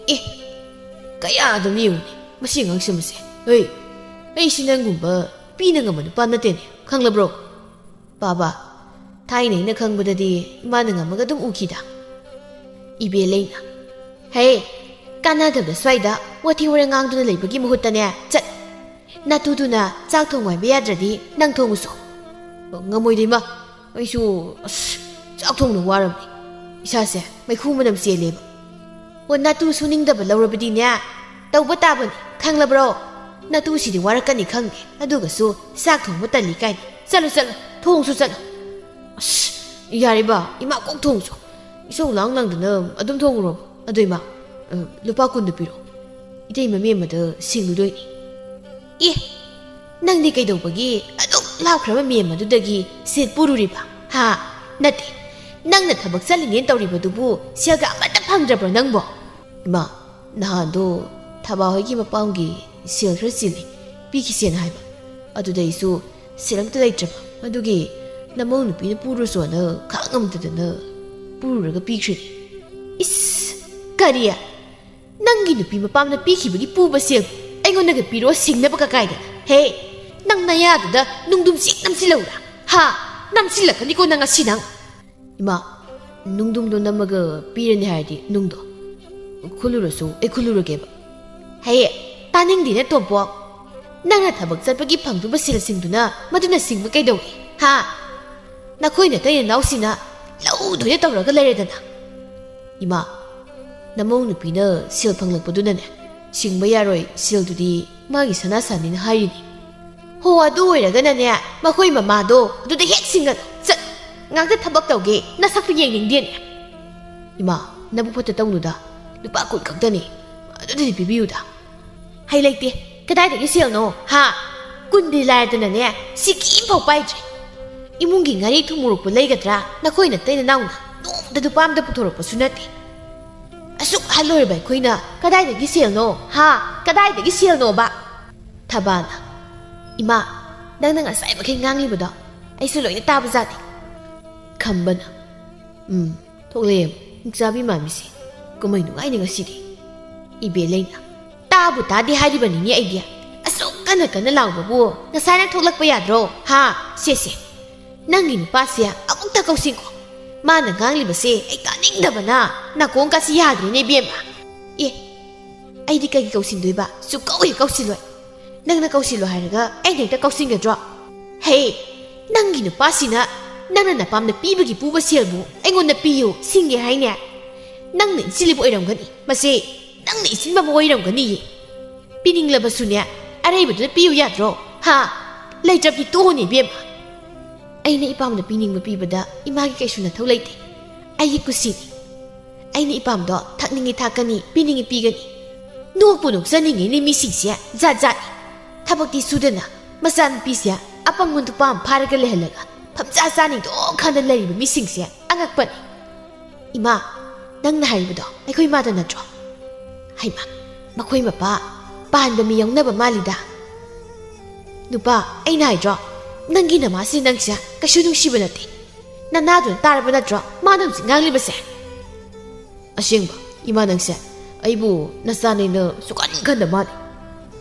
ꯑꯦ, ꯀꯌꯥ ꯑꯗꯨꯝ ꯌꯦꯡꯉꯨꯅꯦ ꯃꯁꯤ ꯑꯉꯥꯡꯁꯦ ꯃꯁꯦ꯫ ꯍꯣꯏ, ꯑꯩꯁꯤ ꯅꯪꯒꯨꯝꯕ ꯅꯨꯄꯤꯅ ꯉꯝꯕ ꯅꯨꯄꯥ ꯅꯠꯇꯦꯅꯦ, ꯈꯪꯂꯕ꯭ꯔꯣ? ꯄꯥꯕ, ꯊꯥꯏꯅ ꯑꯩꯅ ꯈꯪꯕꯗꯗꯤ ꯏꯃꯥꯅ ꯉꯝꯃꯒ ꯑꯗꯨꯝ ꯎꯈꯤꯗ꯫ ꯏꯕꯦꯜ ꯑꯩꯅ, ꯍꯦ, ꯀꯥꯟꯅꯗꯕꯗ ꯁ꯭ꯋꯥꯏꯗ ꯋꯥꯊꯤ ꯋꯥꯔꯦꯡ ꯉꯥꯡꯗꯨꯅ ꯂꯩꯕꯒꯤ ꯃꯍꯨꯠꯇꯅꯦ, ꯆꯠ, ꯅꯥꯇꯨꯗꯨꯅ ꯆꯥꯛ ꯊꯣꯡꯉꯨ ꯍꯥꯏꯕ ꯌꯥꯗ꯭ꯔꯗꯤ ꯅꯪ ꯊꯣꯡꯉꯨꯁꯣ꯫ ꯉꯝꯃꯣꯏꯗ ꯏꯃꯥ, ꯑꯩꯁꯨ ꯑꯁ ꯆꯥꯛ ꯊꯣꯡꯅ ꯋꯥꯔꯕꯅꯤ꯫ ꯏꯁꯥꯁꯦ ꯃꯩꯈꯨ ꯃꯅꯝ ꯆꯦꯜꯂꯦꯕ꯫ ꯑꯣ, ꯅꯥꯇꯨ ꯁꯨꯅꯤꯡꯗꯕ ꯂꯧꯔꯕꯗꯤꯅꯦ, ꯇꯧꯕ ꯇꯥꯕꯅꯤ, ꯈꯪꯂꯕ꯭ꯔꯣ? ꯅꯥꯇꯨꯁꯤꯗꯤ ꯋꯥꯔꯛꯀꯅꯤ ꯈꯪꯉꯦ, ꯑꯗꯨꯒꯁꯨ ꯆꯥꯛ ꯊꯣꯡꯕ ꯇꯜꯂꯤ ꯀꯥꯏꯅ꯫ ꯆꯠꯂꯣ, ꯆꯠꯂꯣ, ꯊꯣꯡꯁꯨ ꯆꯠꯂꯣ꯫ ꯑꯁ, ꯌꯥꯔꯦꯕ, ꯏꯃꯥ ꯀꯣꯛ ꯊꯣꯡꯁꯨ꯫ ꯏꯁꯧ ꯂꯥꯡ ꯂꯥꯡꯗꯅ ꯑꯗꯨꯝ ꯊꯣꯡꯉꯨꯔꯣꯕ꯫ ꯑꯗꯣ ꯏꯃꯥ, ꯑ, ꯂꯨꯄꯥ ꯀꯨꯟꯗꯨ ꯄꯤꯔꯛꯑꯣ꯫ ꯏꯇꯩꯃ ꯃꯦꯝꯃꯗ ꯁꯤꯡꯂꯨꯗꯣꯏꯅꯤ꯫ ꯑꯦ, ꯅꯪꯗꯤ ꯀꯩꯗꯧꯕꯒꯤ ꯑꯗꯨꯛ ꯂꯥꯞꯈ꯭ꯔꯕ ꯃꯦꯝ ꯑꯗꯨꯗꯒꯤ ꯁꯦꯠ ꯄꯨꯔꯨꯔꯤꯕ? ꯍꯥ? ꯅꯠꯇꯦ, ꯅꯪꯅ ꯊꯕꯛ ꯆꯠꯂꯤꯅꯦꯅ ꯇꯧꯔꯤꯕꯗꯨꯕꯨ ꯁꯦꯜꯒ ꯑꯃꯠꯇ ꯐꯪꯗ꯭ꯔꯕ꯭ꯔꯣ ꯅꯪꯕꯣ? ꯏꯃꯥ, ꯅꯍꯥꯟꯗꯣ ꯊꯕꯥ ꯍꯣꯏꯒꯤ ꯃꯄꯥꯝꯒꯤ ꯁꯦꯜ ꯈꯔ ꯆꯤꯜꯂꯤ, ꯄꯤꯈꯤꯁꯦꯅ ꯍꯥꯏꯕ꯫ ꯑꯗꯨꯗ ꯑꯩꯁꯨ ꯁꯦꯜ ꯑꯝꯇ ꯂꯩꯇ꯭ꯔꯕ, ꯑꯗꯨꯒꯤ ꯅꯃꯧ ꯅꯨꯄꯤꯅ ꯄꯨꯔꯨꯁꯣꯅ ꯈꯥꯡ ꯉꯝꯗꯗꯅ ꯄꯨꯔꯨꯔꯒ ꯄꯤꯈ꯭ꯔꯤꯅꯤ꯫ ꯏꯁ! ꯀꯔꯤ? ꯅꯪꯒꯤ ꯅꯨꯄꯤ ꯃꯄꯥꯝꯅ ꯄꯤꯈꯤꯕꯒꯤ ꯄꯨꯕ ꯁꯦꯜ ꯑꯩꯉꯣꯟꯗꯒ ꯄꯤꯔꯣ ꯁꯤꯡꯅꯕ ꯀꯀꯥꯏꯗ? ꯍꯦ! ꯅꯪ ꯅꯌꯥꯗꯨꯗ ꯅꯨꯡꯗꯨꯝ ꯆꯦꯛ ꯅꯝꯁꯤꯜꯂꯧꯔꯥ? ꯍꯥ? ꯅꯝꯁꯤꯜꯂꯛꯀꯅꯤꯀꯣ ꯅꯪ ꯉꯁꯤ ꯅꯪ꯫ ꯏꯃꯥ, ꯅꯨꯡꯗꯨꯝꯗꯣ ꯅꯝꯃꯒ ꯄꯤꯔꯅꯤ ꯍꯥꯏꯔꯗꯤ ꯅꯨꯡꯗꯣ ꯈꯨꯜꯂꯨꯔꯁꯨ ꯑꯩ ꯈꯨꯜꯂꯨꯔꯒꯦꯕ꯫ ꯍꯦ! ꯇꯥꯅꯤꯡꯗꯦꯅꯦ ꯇꯣꯝꯄꯣꯛ꯫ ꯅꯪꯅ ꯊꯕꯛ ꯆꯠꯄꯒꯤ ꯐꯪꯗꯣꯏꯕ ꯁꯦꯜꯁꯤꯡꯗꯨꯅ ꯃꯗꯨꯅ ꯁꯤꯡꯕ ꯀꯩꯗꯧꯏ? ꯍꯥ? ꯅꯈꯣꯏ ꯅꯇꯩ ꯅꯅꯥꯎꯁꯤꯡꯅ ꯂꯧꯗꯣꯏꯅ ꯇꯧꯔꯒ ꯂꯩꯔꯦꯗꯅ꯫ ꯏꯃꯥ, ꯅꯃꯧ ꯅꯨꯄꯤꯅ ꯁꯦꯜ ꯐꯪꯂꯛꯄꯗꯨꯅꯅꯦ, ꯁꯤꯡꯕ ꯌꯥꯔꯣꯏ, ꯁꯦꯜꯗꯨꯗꯤ ꯃꯥꯒꯤ ꯁꯅꯥ ꯁꯥꯅꯤꯅ ꯍꯥꯏꯔꯤꯅꯤ꯫ ꯍꯣ, ꯑꯗꯨ ꯑꯣꯏꯔꯒꯅꯅꯦ, ꯃꯈꯣꯏ ꯃꯃꯥꯗꯣ ꯑꯗꯨꯗ ꯍꯦꯛ ꯁꯤꯡꯒꯅꯨ꯫ ꯆꯠ, ꯉꯥꯛꯇ ꯊꯕꯛ ꯇꯧꯒꯦ, ꯅꯁꯛꯇꯨ ꯌꯦꯡꯅꯤꯡꯗꯦꯅꯦ꯫ ꯏꯃꯥ, ꯅꯕꯨꯛ ꯐꯠꯇ ꯇꯧꯅꯨꯗ, ꯂꯨꯄꯥ ꯀꯨꯟ ꯈꯛꯇꯅꯤ, ꯑꯗꯨꯗꯤ ꯄꯤꯕꯤꯌꯨꯗ꯫ ꯍꯩ ꯂꯩꯇꯦ, ꯀꯗꯥꯏꯗꯒꯤ ꯁꯦꯜꯅꯣ? ꯍꯥ? ꯀꯨꯟꯗꯤ ꯂꯥꯏꯔꯗꯅꯅꯦ, ꯁꯤꯀꯤ ꯑꯃꯐꯥꯎ ꯄꯥꯏꯗ꯭ꯔꯦ꯫ ꯏꯃꯨꯡꯒꯤ ꯉꯥꯔꯤ ꯊꯨꯝ ꯃꯣꯔꯣꯛꯄꯨ ꯂꯩꯒꯗ꯭ꯔꯥ? ꯅꯈꯣꯏ ꯅꯇꯩ ꯅꯅꯥꯎꯅ ꯅꯣꯡꯃꯇ ꯂꯨꯄꯥ ꯑꯃꯇ ꯄꯨꯊꯣꯔꯛꯄꯁꯨ ꯅꯠꯇꯦ꯫ ꯑꯁꯨꯛ ꯑꯍꯜ ꯑꯣꯏꯔꯕ ꯑꯩꯈꯣꯏꯅ ꯀꯗꯥꯏꯗꯒꯤ ꯁꯦꯜꯅꯣ? ꯍꯥ? ꯀꯗꯥꯏꯗꯒꯤ ꯁꯦꯜꯅꯣꯕ? ꯊꯕꯥꯅ, ꯏꯃꯥ, ꯅꯪꯅ ꯉꯁꯥꯏ ꯃꯈꯩ ꯉꯥꯡꯂꯤꯕꯗꯣ ꯑꯩꯁꯨ ꯂꯣꯏꯅ ꯇꯥꯕꯖꯥꯠꯅꯤ꯫ ꯈꯝꯕꯅ, ꯎꯝ, ꯊꯣꯛꯂꯛꯑꯦ ꯏꯆꯥꯕꯤ ꯃꯥꯟꯕꯤꯁꯦ꯫ ꯀꯨꯝꯍꯩ ꯅꯨꯡꯉꯥꯏꯅꯤ ꯉꯁꯤꯗꯤ꯫ ꯏꯕꯦꯂꯩꯅ, ꯇꯥꯕꯨ ꯇꯥꯗꯦ ꯍꯥꯏꯔꯤꯕꯅꯤꯅꯦ ꯑꯩꯗꯤ꯫ ꯑꯁꯨꯛ ꯀꯟꯅ ꯀꯟꯅ ꯂꯥꯎꯕꯕꯨ ꯉꯁꯥꯏꯅ ꯊꯣꯛꯂꯛꯄ ꯌꯥꯗ꯭ꯔꯣ? ꯍꯥ? ꯁꯦ ꯁꯦ, ꯅꯪꯒꯤ ꯅꯨꯄꯥꯁꯦ ꯑꯃꯨꯛꯇ ꯀꯧꯁꯤꯡꯈꯣ꯫ ꯃꯥꯅ ꯉꯥꯡꯂꯤꯕꯁꯦ ꯑꯩ ꯇꯥꯅꯤꯡꯗꯕꯅ ꯅꯥꯀꯣꯡꯀꯥꯁꯤ ꯌꯥꯗ꯭ꯔꯦꯅꯦ ꯏꯕꯦꯝꯃ꯫ ꯑꯦ, ꯑꯩꯗꯤ ꯀꯩꯒꯤ ꯀꯧꯁꯤꯟꯗꯣꯏꯕ? ꯁꯨꯛꯀꯧ ꯍꯦꯛ ꯀꯧꯁꯤꯜꯂꯣꯏ꯫ ꯅꯪꯅ ꯀꯧꯁꯤꯜꯂꯣ ꯍꯥꯏꯔꯒ ꯑꯩꯅ ꯍꯦꯛꯇ ꯀꯧꯁꯤꯟꯒꯗ꯭ꯔꯣ? ꯍꯦ, ꯅꯪꯒꯤ ꯅꯨꯄꯥꯁꯤꯅ ꯅꯪꯅ ꯅꯄꯥꯝꯅ ꯄꯤꯕꯒꯤ ꯄꯨꯕ ꯁꯦꯜꯕꯨ ꯑꯩꯉꯣꯟꯗ ꯄꯤꯌꯨ ꯁꯤꯡꯒꯦ ꯍꯥꯏꯅꯦ? ꯅꯪꯅ ꯏꯟꯁꯤꯜꯂꯤꯕ ꯑꯣꯏꯔꯝꯒꯅꯤ꯫ ꯃꯁꯤ ꯅꯪꯅ ꯏꯟꯁꯤꯟꯕ ꯑꯃ ꯑꯣꯏꯔꯝꯒꯅꯤꯌꯦ꯫ ꯄꯤꯅꯤꯡꯂꯕꯁꯨꯅꯦ, ꯑꯔꯩꯕꯗꯨꯅ ꯄꯤꯌꯨ ꯌꯥꯗ꯭ꯔꯣ? ꯍꯥ? ꯂꯩꯇ꯭ꯔꯕꯗꯤ ꯇꯣꯛꯑꯣꯅꯦ ꯏꯕꯦꯝꯃ꯫ ꯑꯩꯅ ꯏꯄꯥꯝꯗ ꯄꯤꯅꯤꯡꯕ ꯄꯤꯕꯗ ꯏꯃꯥꯒꯤ ꯀꯩꯁꯨ ꯅꯊꯧ ꯂꯩꯇꯦ꯫ ꯑꯩꯒꯤ ꯀꯨꯁꯤꯅꯤ꯫ ꯑꯩꯅ ꯏꯄꯥꯝꯗꯣ ꯊꯛꯅꯤꯡꯉꯤ ꯊꯥꯛꯀꯅꯤ, ꯄꯤꯅꯤꯡꯉꯤ ꯄꯤꯒꯅꯤ꯫ ꯅꯣꯛꯄꯨ ꯅꯣꯛꯆꯅꯤꯡꯉꯤꯅꯦ ꯃꯤꯁꯤꯡꯁꯦ, ꯖꯥꯠ ꯖꯥꯠꯅꯤ꯫ ꯊꯕꯛꯇꯤ ꯁꯨꯗꯅ ꯃꯆꯥꯅꯨꯄꯤꯁꯦ ꯑꯄꯪꯕ ꯅꯨꯄꯥ ꯑꯃ ꯐꯥꯔꯒ ꯂꯩꯍꯜꯂꯒ ꯐꯝꯆꯥ ꯆꯥꯅꯤꯡꯗꯣꯛ ꯈꯥꯟꯗ ꯂꯩꯔꯤꯕ ꯃꯤꯁꯤꯡꯁꯦ ꯑꯉꯛꯄꯅꯤ꯫ ꯏꯃꯥ, ꯅꯪꯅ ꯍꯥꯏꯔꯤꯕꯗꯣ ꯑꯩꯈꯣꯏ ꯏꯃꯥꯗ ꯅꯠꯇ꯭ꯔꯣ? ꯍꯩꯃꯥ, ꯃꯈꯣꯏ ꯃꯄꯥ ꯄꯥꯟꯕ ꯃꯤ ꯌꯥꯎꯅꯕ ꯃꯥꯜꯂꯤꯗ꯫ ꯅꯨꯄꯥ, ꯑꯩꯅ ꯍꯥꯏꯗ꯭ꯔꯣ, ꯅꯪꯒꯤ ꯅꯃꯥꯁꯤ ꯅꯪꯁꯦ ꯀꯩꯁꯨ ꯅꯨꯡꯁꯤꯕ ꯅꯠꯇꯦ꯫ ꯅꯅꯥꯗꯨꯅ ꯇꯥꯔꯕ ꯅꯠꯇ꯭ꯔꯣ ꯃꯥꯅ ꯍꯧꯖꯤꯛ ꯉꯥꯡꯂꯤꯕꯁꯦ? ꯑꯁꯦꯡꯕ, ꯏꯃꯥ ꯅꯪꯁꯦ ꯑꯩꯕꯨ ꯅꯆꯥꯅꯦꯅ ꯁꯨꯛꯈꯟ ꯈꯟꯗ ꯃꯥꯜꯂꯤ꯫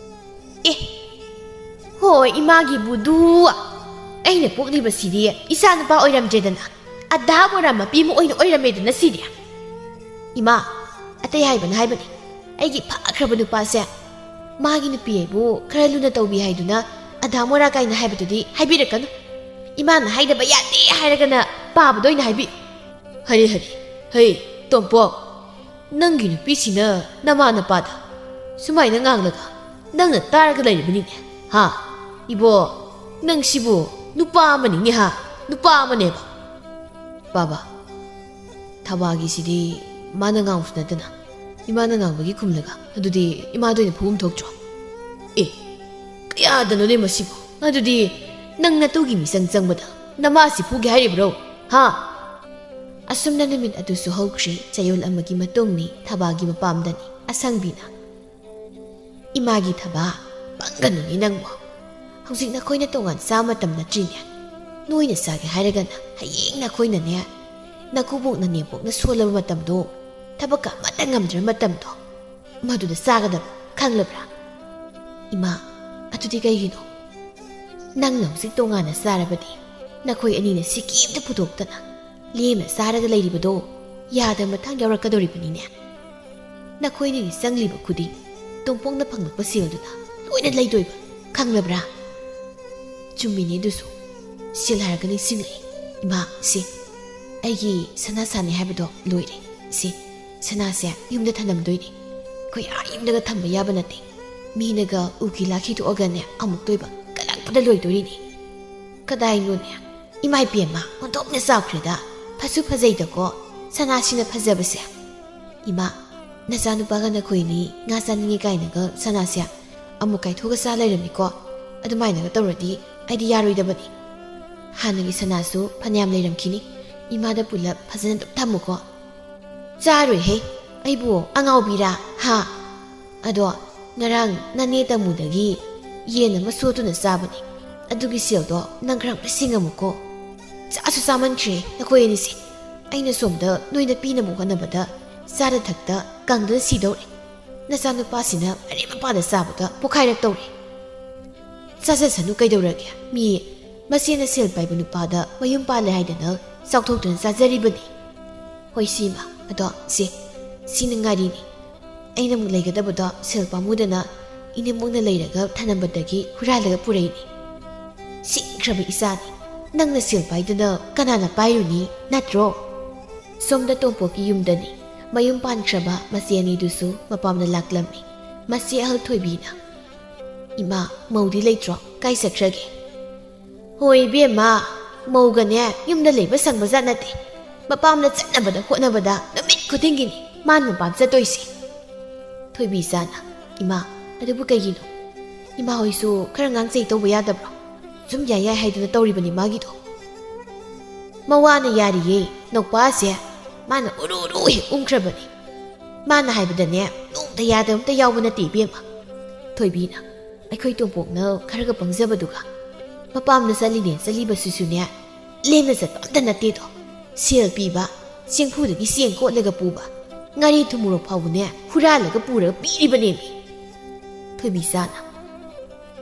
ꯑꯦ, ꯍꯣꯏ, ꯏꯃꯥꯒꯤ ꯕꯨꯗꯨ, ꯑꯩꯅ ꯄꯣꯛꯂꯤꯕꯁꯤꯗꯤ ꯏꯆꯥ ꯅꯨꯄꯥ ꯑꯣꯏꯔꯝꯗ꯭ꯔꯦꯗꯅ, ꯑꯗꯥ ꯃꯣꯔꯥ ꯃꯄꯤ ꯑꯃ ꯑꯣꯏꯅ ꯑꯣꯏꯔꯝꯃꯦꯗꯅ ꯁꯤꯗꯤ꯫ ꯏꯃꯥ, ꯑꯇꯩ ꯍꯥꯏꯕꯅ ꯍꯥꯏꯕꯅꯤ, ꯑꯩꯒꯤ ꯐꯈ꯭ꯔꯕ ꯅꯨꯄꯥꯁꯦ ꯃꯥꯒꯤ ꯅꯨꯄꯤ ꯑꯩꯕꯨ ꯈꯔ ꯂꯨꯅ ꯇꯧꯕꯤ ꯍꯥꯏꯗꯨꯅ ꯑꯙꯥ ꯃꯣꯔꯥ ꯀꯥꯏꯅ ꯍꯥꯏꯕꯗꯨꯗꯤ ꯍꯥꯏꯕꯤꯔꯛꯀꯅꯨ꯫ ꯏꯃꯥꯅ ꯍꯥꯏꯗꯕ ꯌꯥꯗꯦ ꯍꯥꯏꯔꯒꯅ ꯄꯥꯕꯗ ꯑꯣꯏꯅ ꯍꯥꯏꯕꯤꯌꯨ꯫ ꯍꯔꯤ ꯍꯔꯤ, ꯍꯩ, ꯇꯣꯝꯄꯣꯛ, ꯅꯪꯒꯤ ꯅꯨꯄꯤꯁꯤꯅ ꯅꯃꯥ ꯅꯄꯥꯗ ꯁꯨꯃꯥꯏꯅ ꯉꯥꯡꯂꯒ ꯅꯪꯅ ꯇꯥꯔꯒ ꯂꯩꯔꯤꯕꯅꯤꯅꯦ꯫ ꯍꯥ? ꯏꯕꯣ, ꯅꯪꯁꯤꯕꯨ ꯅꯨꯄꯥ ꯑꯃꯅꯤꯅꯦ ꯍꯥ? ꯅꯨꯄꯥ ꯑꯃꯅꯦꯕ꯫ ꯕꯥꯕꯥ, ꯊꯕꯥꯒꯤꯁꯤꯗꯤ ꯃꯥꯅ ꯉꯥꯡꯕꯁꯨ ꯅꯠꯇꯅ ꯏꯃꯥꯅ ꯉꯥꯡꯕꯒꯤ ꯈꯨꯝꯂꯒ, ꯑꯗꯨꯗꯤ ꯏꯃꯥꯗ ꯑꯣꯏꯅ ꯐꯨꯕꯝ ꯊꯣꯛꯇ꯭ꯔꯣ? ꯑꯦ, ꯀꯌꯥꯗꯅꯣꯅꯦ ꯃꯁꯤꯕꯨ? ꯑꯗꯨꯗꯤ ꯅꯪ ꯅꯇꯨꯒꯤ ꯃꯤꯆꯪ ꯆꯪꯕꯗ ꯅꯃꯥꯁꯤ ꯐꯨꯒꯦ ꯍꯥꯏꯔꯤꯕ꯭ꯔꯣ? ꯍꯥ? ꯑꯁꯨꯝꯅ ꯅꯨꯃꯤꯠ ꯑꯗꯨꯁꯨ ꯍꯧꯈ꯭ꯔꯦ꯫ ꯆꯌꯣꯜ ꯑꯃꯒꯤ ꯃꯇꯨꯡꯅꯤ꯫ ꯊꯕꯥꯒꯤ ꯃꯄꯥꯝꯗꯅꯤ꯫ ꯑꯁꯪꯕꯤꯅ, "ꯏꯃꯥꯒꯤ ꯊꯕꯥ, ꯄꯪꯒꯅꯨꯅꯦ ꯅꯪꯕꯨ꯫ ꯍꯧꯖꯤꯛ ꯅꯈꯣꯏꯅ ꯇꯣꯉꯥꯟ ꯆꯥꯕ ꯃꯇꯝ ꯅꯠꯇ꯭ꯔꯤꯅꯦ꯫ ꯅꯣꯏꯅ ꯆꯥꯒꯦ ꯍꯥꯏꯔꯒꯅ ꯍꯌꯦꯡ ꯅꯈꯣꯏꯅꯅꯦ, ꯅꯀꯨꯕꯣꯛꯅ ꯅꯦꯝꯕꯣꯛꯅ ꯁꯣꯜꯂꯕ ꯃꯇꯝꯗꯣ, ꯊꯕꯛꯀ ꯑꯃꯠꯇ ꯉꯝꯗ꯭ꯔꯕ ꯃꯇꯝꯗꯣ, ꯃꯗꯨꯗ ꯆꯥꯒꯗꯕ, ꯈꯪꯂꯕ꯭ꯔꯥ?" "ꯏꯃꯥ, ꯑꯗꯨꯗꯤ ꯀꯩꯒꯤꯅꯣ? ꯅꯪꯅ ꯍꯧꯖꯤꯛ ꯇꯣꯉꯥꯟꯅ ꯆꯥꯔꯕꯗꯤ ꯅꯈꯣꯏ ꯑꯅꯤꯅ ꯁꯤꯀꯤ ꯑꯝꯇ ꯄꯨꯊꯣꯛꯇꯅ ꯂꯦꯝꯅ ꯆꯥꯔꯒ ꯂꯩꯔꯤꯕꯗꯣ ꯌꯥꯗꯕ ꯃꯇꯥꯡ ꯌꯥꯎꯔꯛꯀꯗꯧꯔꯤꯕꯅꯤꯅꯦ꯫ ꯅꯈꯣꯏꯅꯤꯒꯤ ꯆꯪꯂꯤꯕ ꯈꯨꯗꯤꯡ ꯇꯣꯝꯄꯣꯛꯅ ꯐꯪꯂꯛꯄ ꯁꯦꯜꯗꯨꯅ ꯂꯣꯏꯅ ꯂꯩꯗꯣꯏꯕ, ꯈꯪꯂꯕ꯭ꯔꯥ?" "ꯆꯨꯝꯃꯤꯅꯦ ꯑꯗꯨꯁꯨ꯫ ꯁꯦꯜ ꯍꯥꯏꯔꯒ ꯅꯤꯡꯁꯤꯡꯂꯛꯑꯦ꯫ ꯏꯃꯥ, ꯁꯤ ꯑꯩꯒꯤ ꯁꯅꯥ ꯁꯥꯅꯤ ꯍꯥꯏꯕꯗꯣ ꯂꯣꯏꯔꯦ꯫ ꯁꯤ ꯁꯅꯥꯁꯦ ꯌꯨꯝꯗ ꯊꯅꯝꯗꯣꯏꯅꯦ꯫ ꯑꯩꯈꯣꯏ ꯑꯥ ꯌꯨꯝꯗꯒ ꯊꯝꯕ ꯌꯥꯕ ꯅꯠꯇꯦ꯫ ꯃꯤꯅꯒ ꯎꯀꯤ ꯂꯥꯛꯈꯤ ꯊꯣꯛꯑꯒꯅꯦ ꯑꯃꯨꯛꯇꯣꯏꯕ ꯀꯜꯂꯛꯄꯗ ꯂꯣꯏꯗꯣꯔꯤꯅꯦ꯫ ꯀꯗꯥꯏꯅꯣꯅꯦ? ꯏꯃꯥ ꯏꯕꯦꯝꯃ, ꯑꯣꯟꯊꯣꯛꯅ ꯆꯥꯎꯈ꯭ꯔꯦꯗ꯫ ꯐꯁꯨ ꯐꯖꯩꯗꯀꯣ, ꯁꯅꯥꯁꯤꯅ ꯐꯖꯕꯁꯦ꯫ ꯏꯃꯥ, ꯅꯆꯥꯅꯨꯄꯥꯒ ꯅꯈꯣꯏꯅꯤ ꯉꯥ ꯆꯥꯅꯤꯡꯉꯦ ꯀꯥꯏꯅꯒ ꯁꯅꯥꯁꯦ ꯑꯃꯨꯛ ꯀꯥꯏꯊꯣꯛꯑꯒ ꯆꯥ ꯂꯩꯔꯝꯃꯤꯀꯣ꯫ ꯑꯗꯨꯃꯥꯏꯅꯒ ꯇꯧꯔꯗꯤ ꯑꯩꯗꯤ ꯌꯥꯔꯣꯏꯗꯕꯅꯤ꯫ ꯍꯥꯟꯅꯒꯤ ꯁꯅꯥꯁꯨ ꯐꯅꯌꯥꯝ ꯂꯩꯔꯝꯈꯤꯅꯤ꯫ ꯏꯃꯥꯗ ꯄꯨꯂꯞ ꯐꯖꯅ ꯑꯗꯨꯝ ꯊꯝꯃꯨꯀꯣ꯫" "ꯆꯥꯔꯣꯏꯍꯦ, ꯑꯩꯕꯨ ꯑꯉꯥꯎꯕꯤꯔꯥ? ꯍꯥ? ꯑꯗꯣ ꯉꯔꯥꯡ ꯅꯅꯦ ꯇꯥꯃꯨꯗꯒꯤ ꯌꯦꯟ ꯑꯃ ꯁꯣꯠꯇꯨꯅ ꯆꯥꯕꯅꯦ꯫ ꯑꯗꯨꯒꯤ ꯁꯦꯜꯗꯣ ꯅꯪ ꯈꯔ ꯑꯝꯇ ꯁꯤꯡꯉꯝꯃꯨꯀꯣ꯫ ꯆꯥꯁꯨ ꯆꯥꯃꯟꯈ꯭ꯔꯦ ꯅꯈꯣꯏ ꯑꯅꯤꯁꯦ꯫ ꯑꯩꯅ ꯁꯣꯝꯗ ꯅꯣꯏꯗ ꯄꯤꯅꯕ ꯍꯣꯠꯅꯕꯗ ꯆꯥꯗ ꯊꯛꯇ ꯀꯪꯗꯨꯅ ꯁꯤꯗꯧꯔꯦ꯫ ꯅꯆꯥꯅꯨꯄꯥꯁꯤꯅ ꯑꯔꯦꯝ ꯑꯄꯥꯗ ꯆꯥꯕꯗ ꯄꯣꯈꯥꯏꯔꯛꯇꯧꯔꯦ꯫" "ꯆꯥꯖꯁꯅꯨ ꯀꯩꯗꯧꯔꯒꯦ? ꯃꯤ ꯃꯆꯦꯅ ꯁꯦꯜ ꯄꯥꯏꯕ ꯅꯨꯄꯥꯗ ꯃꯌꯨꯝ ꯄꯥꯜꯂꯦ ꯍꯥꯏꯗꯅ ꯆꯥꯎꯊꯣꯛꯇꯨꯅ ꯆꯥꯖꯔꯤꯕꯅꯤ꯫" "ꯍꯣꯏ ꯁꯤꯃ, ꯑꯗꯣ ꯁꯦ, ꯁꯤꯅ ꯉꯥꯔꯤꯅꯤ꯫ ꯑꯩꯅ ꯑꯃꯨꯛ ꯂꯩꯒꯗꯕꯗꯣ ꯁꯦꯜ ꯄꯥꯝꯃꯨꯗꯅ ꯏꯅꯦꯝꯕꯣꯛꯅ ꯂꯩꯔꯒ ꯊꯅꯝꯕꯗꯒꯤ ꯍꯨꯔꯥꯜꯂꯒ ꯄꯨꯔꯛꯏꯅꯤ꯫ ꯁꯤꯡꯈ꯭ꯔꯕ ꯏꯆꯥꯅꯤ꯫ ꯅꯪꯅ ꯁꯦꯜ ꯄꯥꯏꯗꯅ ꯀꯅꯥꯅ ꯄꯥꯏꯔꯨꯅꯤ, ꯅꯠꯇ꯭ꯔꯣ? ꯁꯣꯝꯗ ꯇꯣꯝꯄꯣꯛꯀꯤ ꯌꯨꯝꯗꯅꯤ꯫ ꯃꯌꯨꯝ ꯄꯥꯟꯈ꯭ꯔꯕ ꯃꯆꯦ ꯑꯅꯤꯗꯨꯁꯨ ꯃꯄꯥꯝꯗ ꯂꯥꯛꯂꯝꯃꯤ꯫ ꯃꯆꯦ ꯑꯍꯜ ꯊꯣꯏꯕꯤꯅ, "ꯏꯃꯥ, ꯃꯧꯗꯤ ꯂꯩꯇ꯭ꯔꯣ? ꯀꯥꯏ ꯆꯠꯈ꯭ꯔꯒꯦ?" "ꯍꯣꯏ ꯏꯕꯦꯝꯃ, ꯃꯧꯒꯅꯦ ꯌꯨꯝꯗ ꯂꯩꯕ ꯁꯪꯕꯖꯥꯠ ꯅꯠꯇꯦ꯫ ꯃꯄꯥꯝꯗ ꯆꯠꯅꯕꯗ ꯍꯣꯠꯅꯕꯗ ꯅꯨꯃꯤꯠ ꯈꯨꯗꯤꯡꯒꯤꯅꯤ ꯃꯥꯅ ꯃꯄꯥꯝ ꯆꯠꯇꯣꯏꯁꯦ꯫" ꯊꯣꯏꯕꯤ ꯏꯆꯥꯅ, "ꯏꯃꯥ, ꯑꯗꯨꯕꯨ ꯀꯩꯒꯤꯅꯣ? ꯏꯃꯥ ꯍꯣꯏꯁꯨ ꯈꯔ ꯉꯥꯡꯆꯩ ꯇꯧꯕ ꯌꯥꯗꯕ꯭ꯔꯣ? ꯁꯨꯝ ꯌꯥꯏ ꯌꯥꯏ ꯍꯥꯏꯗꯨꯅ ꯇꯧꯔꯤꯕꯅꯤ ꯃꯥꯒꯤꯗꯣ꯫" "ꯃꯋꯥꯅ ꯌꯥꯔꯤꯌꯦ, ꯅꯧꯄꯥꯁꯦ ꯃꯥꯅ ꯎꯔꯨ ꯎꯔꯨ ꯍꯦꯛ ꯎꯝꯈ꯭ꯔꯕꯅꯤ꯫ ꯃꯥꯅ ꯍꯥꯏꯕꯗꯅꯦ ꯅꯣꯡꯇ ꯌꯥꯗꯕ ꯑꯝꯇ ꯌꯥꯎꯕ ꯅꯠꯇꯦ ꯏꯕꯦꯝꯃ꯫" ꯊꯣꯏꯕꯤꯅ, "ꯑꯩꯈꯣꯏ ꯇꯣꯝꯄꯣꯛꯅ ꯈꯔꯒ ꯄꯪꯖꯕꯗꯨꯒ ꯃꯄꯥꯝꯗ ꯆꯠꯂꯤꯅꯦ ꯆꯠꯂꯤꯕꯁꯤꯁꯨꯅꯦ ꯂꯦꯝꯅ ꯆꯠꯄ ꯑꯝꯇ ꯅꯠꯇꯦꯗꯣ꯫ ꯁꯦꯜ ꯄꯤꯕ, ꯆꯦꯡꯐꯨꯗꯒꯤ ꯆꯦꯡ ꯀꯣꯠꯂꯒ ꯄꯨꯕ, ꯉꯥꯔꯤ ꯊꯨꯝ ꯃꯣꯔꯣꯛ ꯐꯥꯎꯕꯅꯦ ꯍꯨꯔꯥꯜꯂꯒ ꯄꯨꯔꯒ ꯄꯤꯔꯤꯕꯅꯦꯃꯤ꯫" ꯊꯣꯏꯕꯤ ꯏꯆꯥꯅ,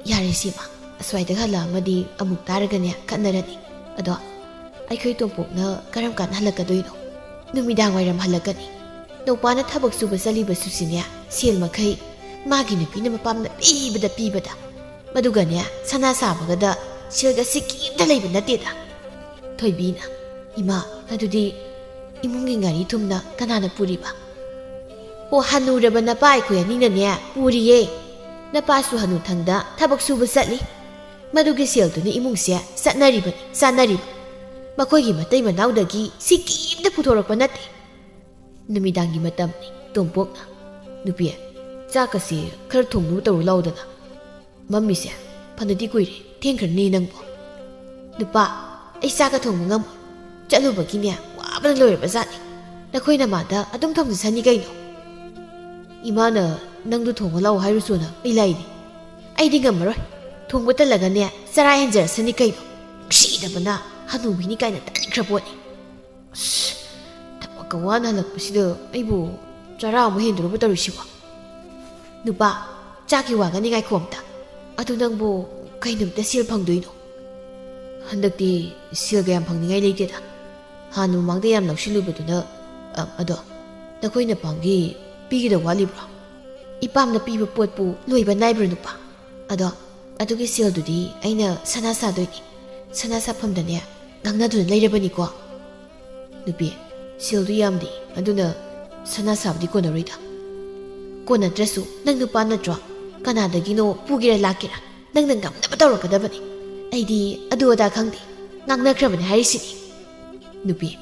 "ꯌꯥꯔꯦ ꯁꯤꯃ, ꯑꯁ꯭ꯋꯥꯏꯗꯒ ꯍꯜꯂꯛꯑꯝꯃꯗꯤ ꯑꯃꯨꯛ ꯇꯥꯔꯒꯅꯦ ꯈꯠꯅꯔꯅꯤ꯫ ꯑꯗꯣ ꯑꯩꯈꯣꯏ ꯇꯣꯝꯄꯣꯛꯅ ꯀꯔꯝ ꯀꯥꯟꯗ ꯍꯜꯂꯛꯀꯗꯣꯏꯅꯣ? ꯅꯨꯃꯤꯗꯥꯡ ꯋꯥꯏꯔꯝ ꯍꯜꯂꯛꯀꯅꯤ꯫ ꯅꯧꯄꯥꯅ ꯊꯕꯛ ꯁꯨꯕ ꯆꯠꯂꯤꯕꯁꯨꯁꯤꯅꯦ ꯁꯦꯜ ꯃꯈꯩ ꯃꯥꯒꯤ ꯅꯨꯄꯤꯅ ꯃꯄꯥꯝꯗ ꯄꯤꯕꯗ ꯄꯤꯕꯗ꯫ ꯃꯗꯨꯒꯅꯦ ꯁꯅꯥ ꯁꯥꯕꯒꯗ ꯁꯦꯜꯒ ꯁꯤꯀꯤ ꯑꯝꯇ ꯂꯩꯕ ꯅꯠꯇꯦꯗ꯫" ꯊꯣꯏꯕꯤꯅ, "ꯏꯃꯥ, ꯑꯗꯨꯗꯤ ꯏꯃꯨꯡꯒꯤ ꯉꯥꯔꯤ ꯊꯨꯝꯅ ꯀꯅꯥꯅ ꯄꯨꯔꯤꯕ?" "ꯑꯣ, ꯍꯅꯨꯔꯕ ꯅꯄꯥ ꯑꯩꯈꯣꯏ ꯑꯅꯤꯅꯅꯦ ꯄꯨꯔꯤꯌꯦ꯫ ꯅꯄꯥꯁꯨ ꯍꯅꯨꯊꯪꯗ ꯊꯕꯛ ꯁꯨꯕ ꯆꯠꯂꯤ꯫ ꯃꯗꯨꯒꯤ ꯁꯦꯜꯗꯨꯅ ꯏꯃꯨꯡꯁꯦ ꯆꯠꯅꯔꯤꯕꯅꯤ, ꯆꯥꯅꯔꯤꯕ꯫ ꯃꯈꯣꯏꯒꯤ ꯃꯇꯩ ꯃꯅꯥꯎꯗꯒꯤ ꯁꯤꯀꯤ ꯑꯝꯇ ꯄꯨꯊꯣꯔꯛꯄ ꯅꯠꯇꯦ꯫" ꯅꯨꯃꯤꯗꯥꯡꯒꯤ ꯃꯇꯝꯅꯤ꯫ ꯇꯣꯝꯄꯣꯛꯅ, "ꯅꯨꯄꯤ, ꯆꯥꯛꯀꯁꯤ ꯈꯔ ꯊꯣꯡꯅꯕ ꯇꯧꯔꯨ ꯂꯥꯎꯗꯅ꯫ ꯃꯝꯃꯤꯁꯦ ꯐꯅꯗꯤ ꯀꯨꯏꯔꯦ, ꯊꯦꯡꯈ꯭ꯔꯅꯤ ꯅꯪꯕꯨ꯫" "ꯅꯨꯄꯥ, ꯑꯩ ꯆꯥꯛꯀ ꯊꯣꯡꯕ ꯉꯝꯃꯣꯏ꯫ ꯆꯠꯂꯨꯕꯒꯤꯅꯦ ꯋꯥꯕꯅ ꯂꯣꯏꯔꯕ ꯖꯥꯠꯅꯤ꯫ ꯅꯈꯣꯏ ꯅꯃꯥꯗ ꯑꯗꯨꯝ ꯊꯣꯡꯖꯁꯅꯤ ꯀꯩꯅꯣ꯫" "ꯏꯃꯥꯅ ꯅꯪꯗꯨ ꯊꯣꯡꯉ ꯂꯥꯛꯑꯣ ꯍꯥꯏꯔꯨꯁꯨꯅ ꯑꯩ ꯂꯥꯛꯏꯅꯤ꯫ ꯑꯩꯗꯤ ꯉꯝꯃꯔꯣꯏ꯫ ꯊꯣꯡꯕ ꯇꯜꯂꯒꯅꯦ ꯆꯔꯥ ꯍꯦꯟꯖꯔꯁꯅꯤ ꯀꯩꯅꯣ꯫ ꯅꯨꯡꯁꯤꯗꯕꯅ ꯍꯅꯨꯕꯤꯅꯤ ꯀꯥꯏꯅ ꯇꯟꯈ꯭ꯔ ꯄꯣꯠꯅꯤ꯫ ꯑꯁ, ꯊꯕꯛꯀ ꯋꯥꯅ ꯍꯜꯂꯛꯄꯁꯤꯗ ꯑꯩꯕꯨ ꯆꯔꯥ ꯑꯃꯨꯛ ꯍꯦꯟꯗꯣꯔꯕ ꯇꯧꯔꯤꯁꯤꯕꯣ?" "ꯅꯨꯄꯥ, ꯆꯥꯛꯀꯤ ꯋꯥꯒꯅꯤ, ꯉꯥꯏꯈꯣ ꯑꯝꯇ꯫ ꯑꯗꯨ ꯅꯪꯕꯨ ꯀꯩ ꯅꯨꯃꯤꯠꯇ ꯁꯦꯜ ꯐꯪꯗꯣꯏꯅꯣ?" "ꯍꯟꯗꯛꯇꯤ ꯁꯦꯜꯒ ꯌꯥꯝ ꯐꯪꯅꯤꯡꯉꯥꯏ ꯂꯩꯇꯦꯗ꯫ ꯍꯥꯟꯅ ꯃꯃꯥꯡꯗ ꯌꯥꯝ ꯂꯧꯁꯤꯜꯂꯨꯕꯗꯨꯅ꯫ ꯑ, ꯑꯗꯣ ꯅꯈꯣꯏ ꯅꯄꯥꯝꯒꯤ ꯄꯤꯒꯗꯕ ꯋꯥꯠꯂꯤꯕ꯭ꯔꯣ?" ꯏꯄꯥꯝꯅ ꯄꯤꯕ ꯄꯣꯠꯄꯨ ꯂꯣꯏꯕ ꯅꯥꯏꯕ꯭ꯔꯣ ꯅꯨꯄꯥ? ꯑꯗꯣ ꯑꯗꯨꯒꯤ ꯁꯦꯜꯗꯨꯗꯤ ꯑꯩꯅ ꯁꯅꯥ ꯁꯥꯗꯣꯏꯅꯤ꯫ ꯁꯅꯥ ꯁꯥꯐꯝꯗꯅꯦ ꯉꯥꯡꯅꯗꯨꯅ ꯂꯩꯔꯕꯅꯤꯀꯣ꯫ ꯅꯨꯄꯤ, ꯁꯦꯜꯗꯨ ꯌꯥꯝꯗꯦ, ꯑꯗꯨꯅ ꯁꯅꯥ ꯁꯥꯕꯗꯤ ꯀꯣꯟꯅꯔꯣꯏꯗ꯫ ꯀꯣꯟꯅꯗ꯭ꯔꯁꯨ ꯅꯪ ꯅꯨꯄꯥ ꯅꯠꯇ꯭ꯔꯣ? ꯀꯅꯥꯗꯒꯤꯅꯣ ꯄꯨꯒꯦꯔꯥ ꯂꯥꯛꯀꯦꯔꯥ ꯅꯪꯅ ꯉꯝꯅꯕ ꯇꯧꯔꯛꯀꯗꯕꯅꯤ꯫ ꯑꯩꯗꯤ ꯑꯗꯨ ꯑꯗꯥ ꯈꯪꯗꯦ, ꯉꯥꯡꯅꯈ꯭ꯔꯕꯅꯤ ꯍꯥꯏꯔꯤꯁꯤꯅꯤ꯫ ꯅꯨꯄꯤ,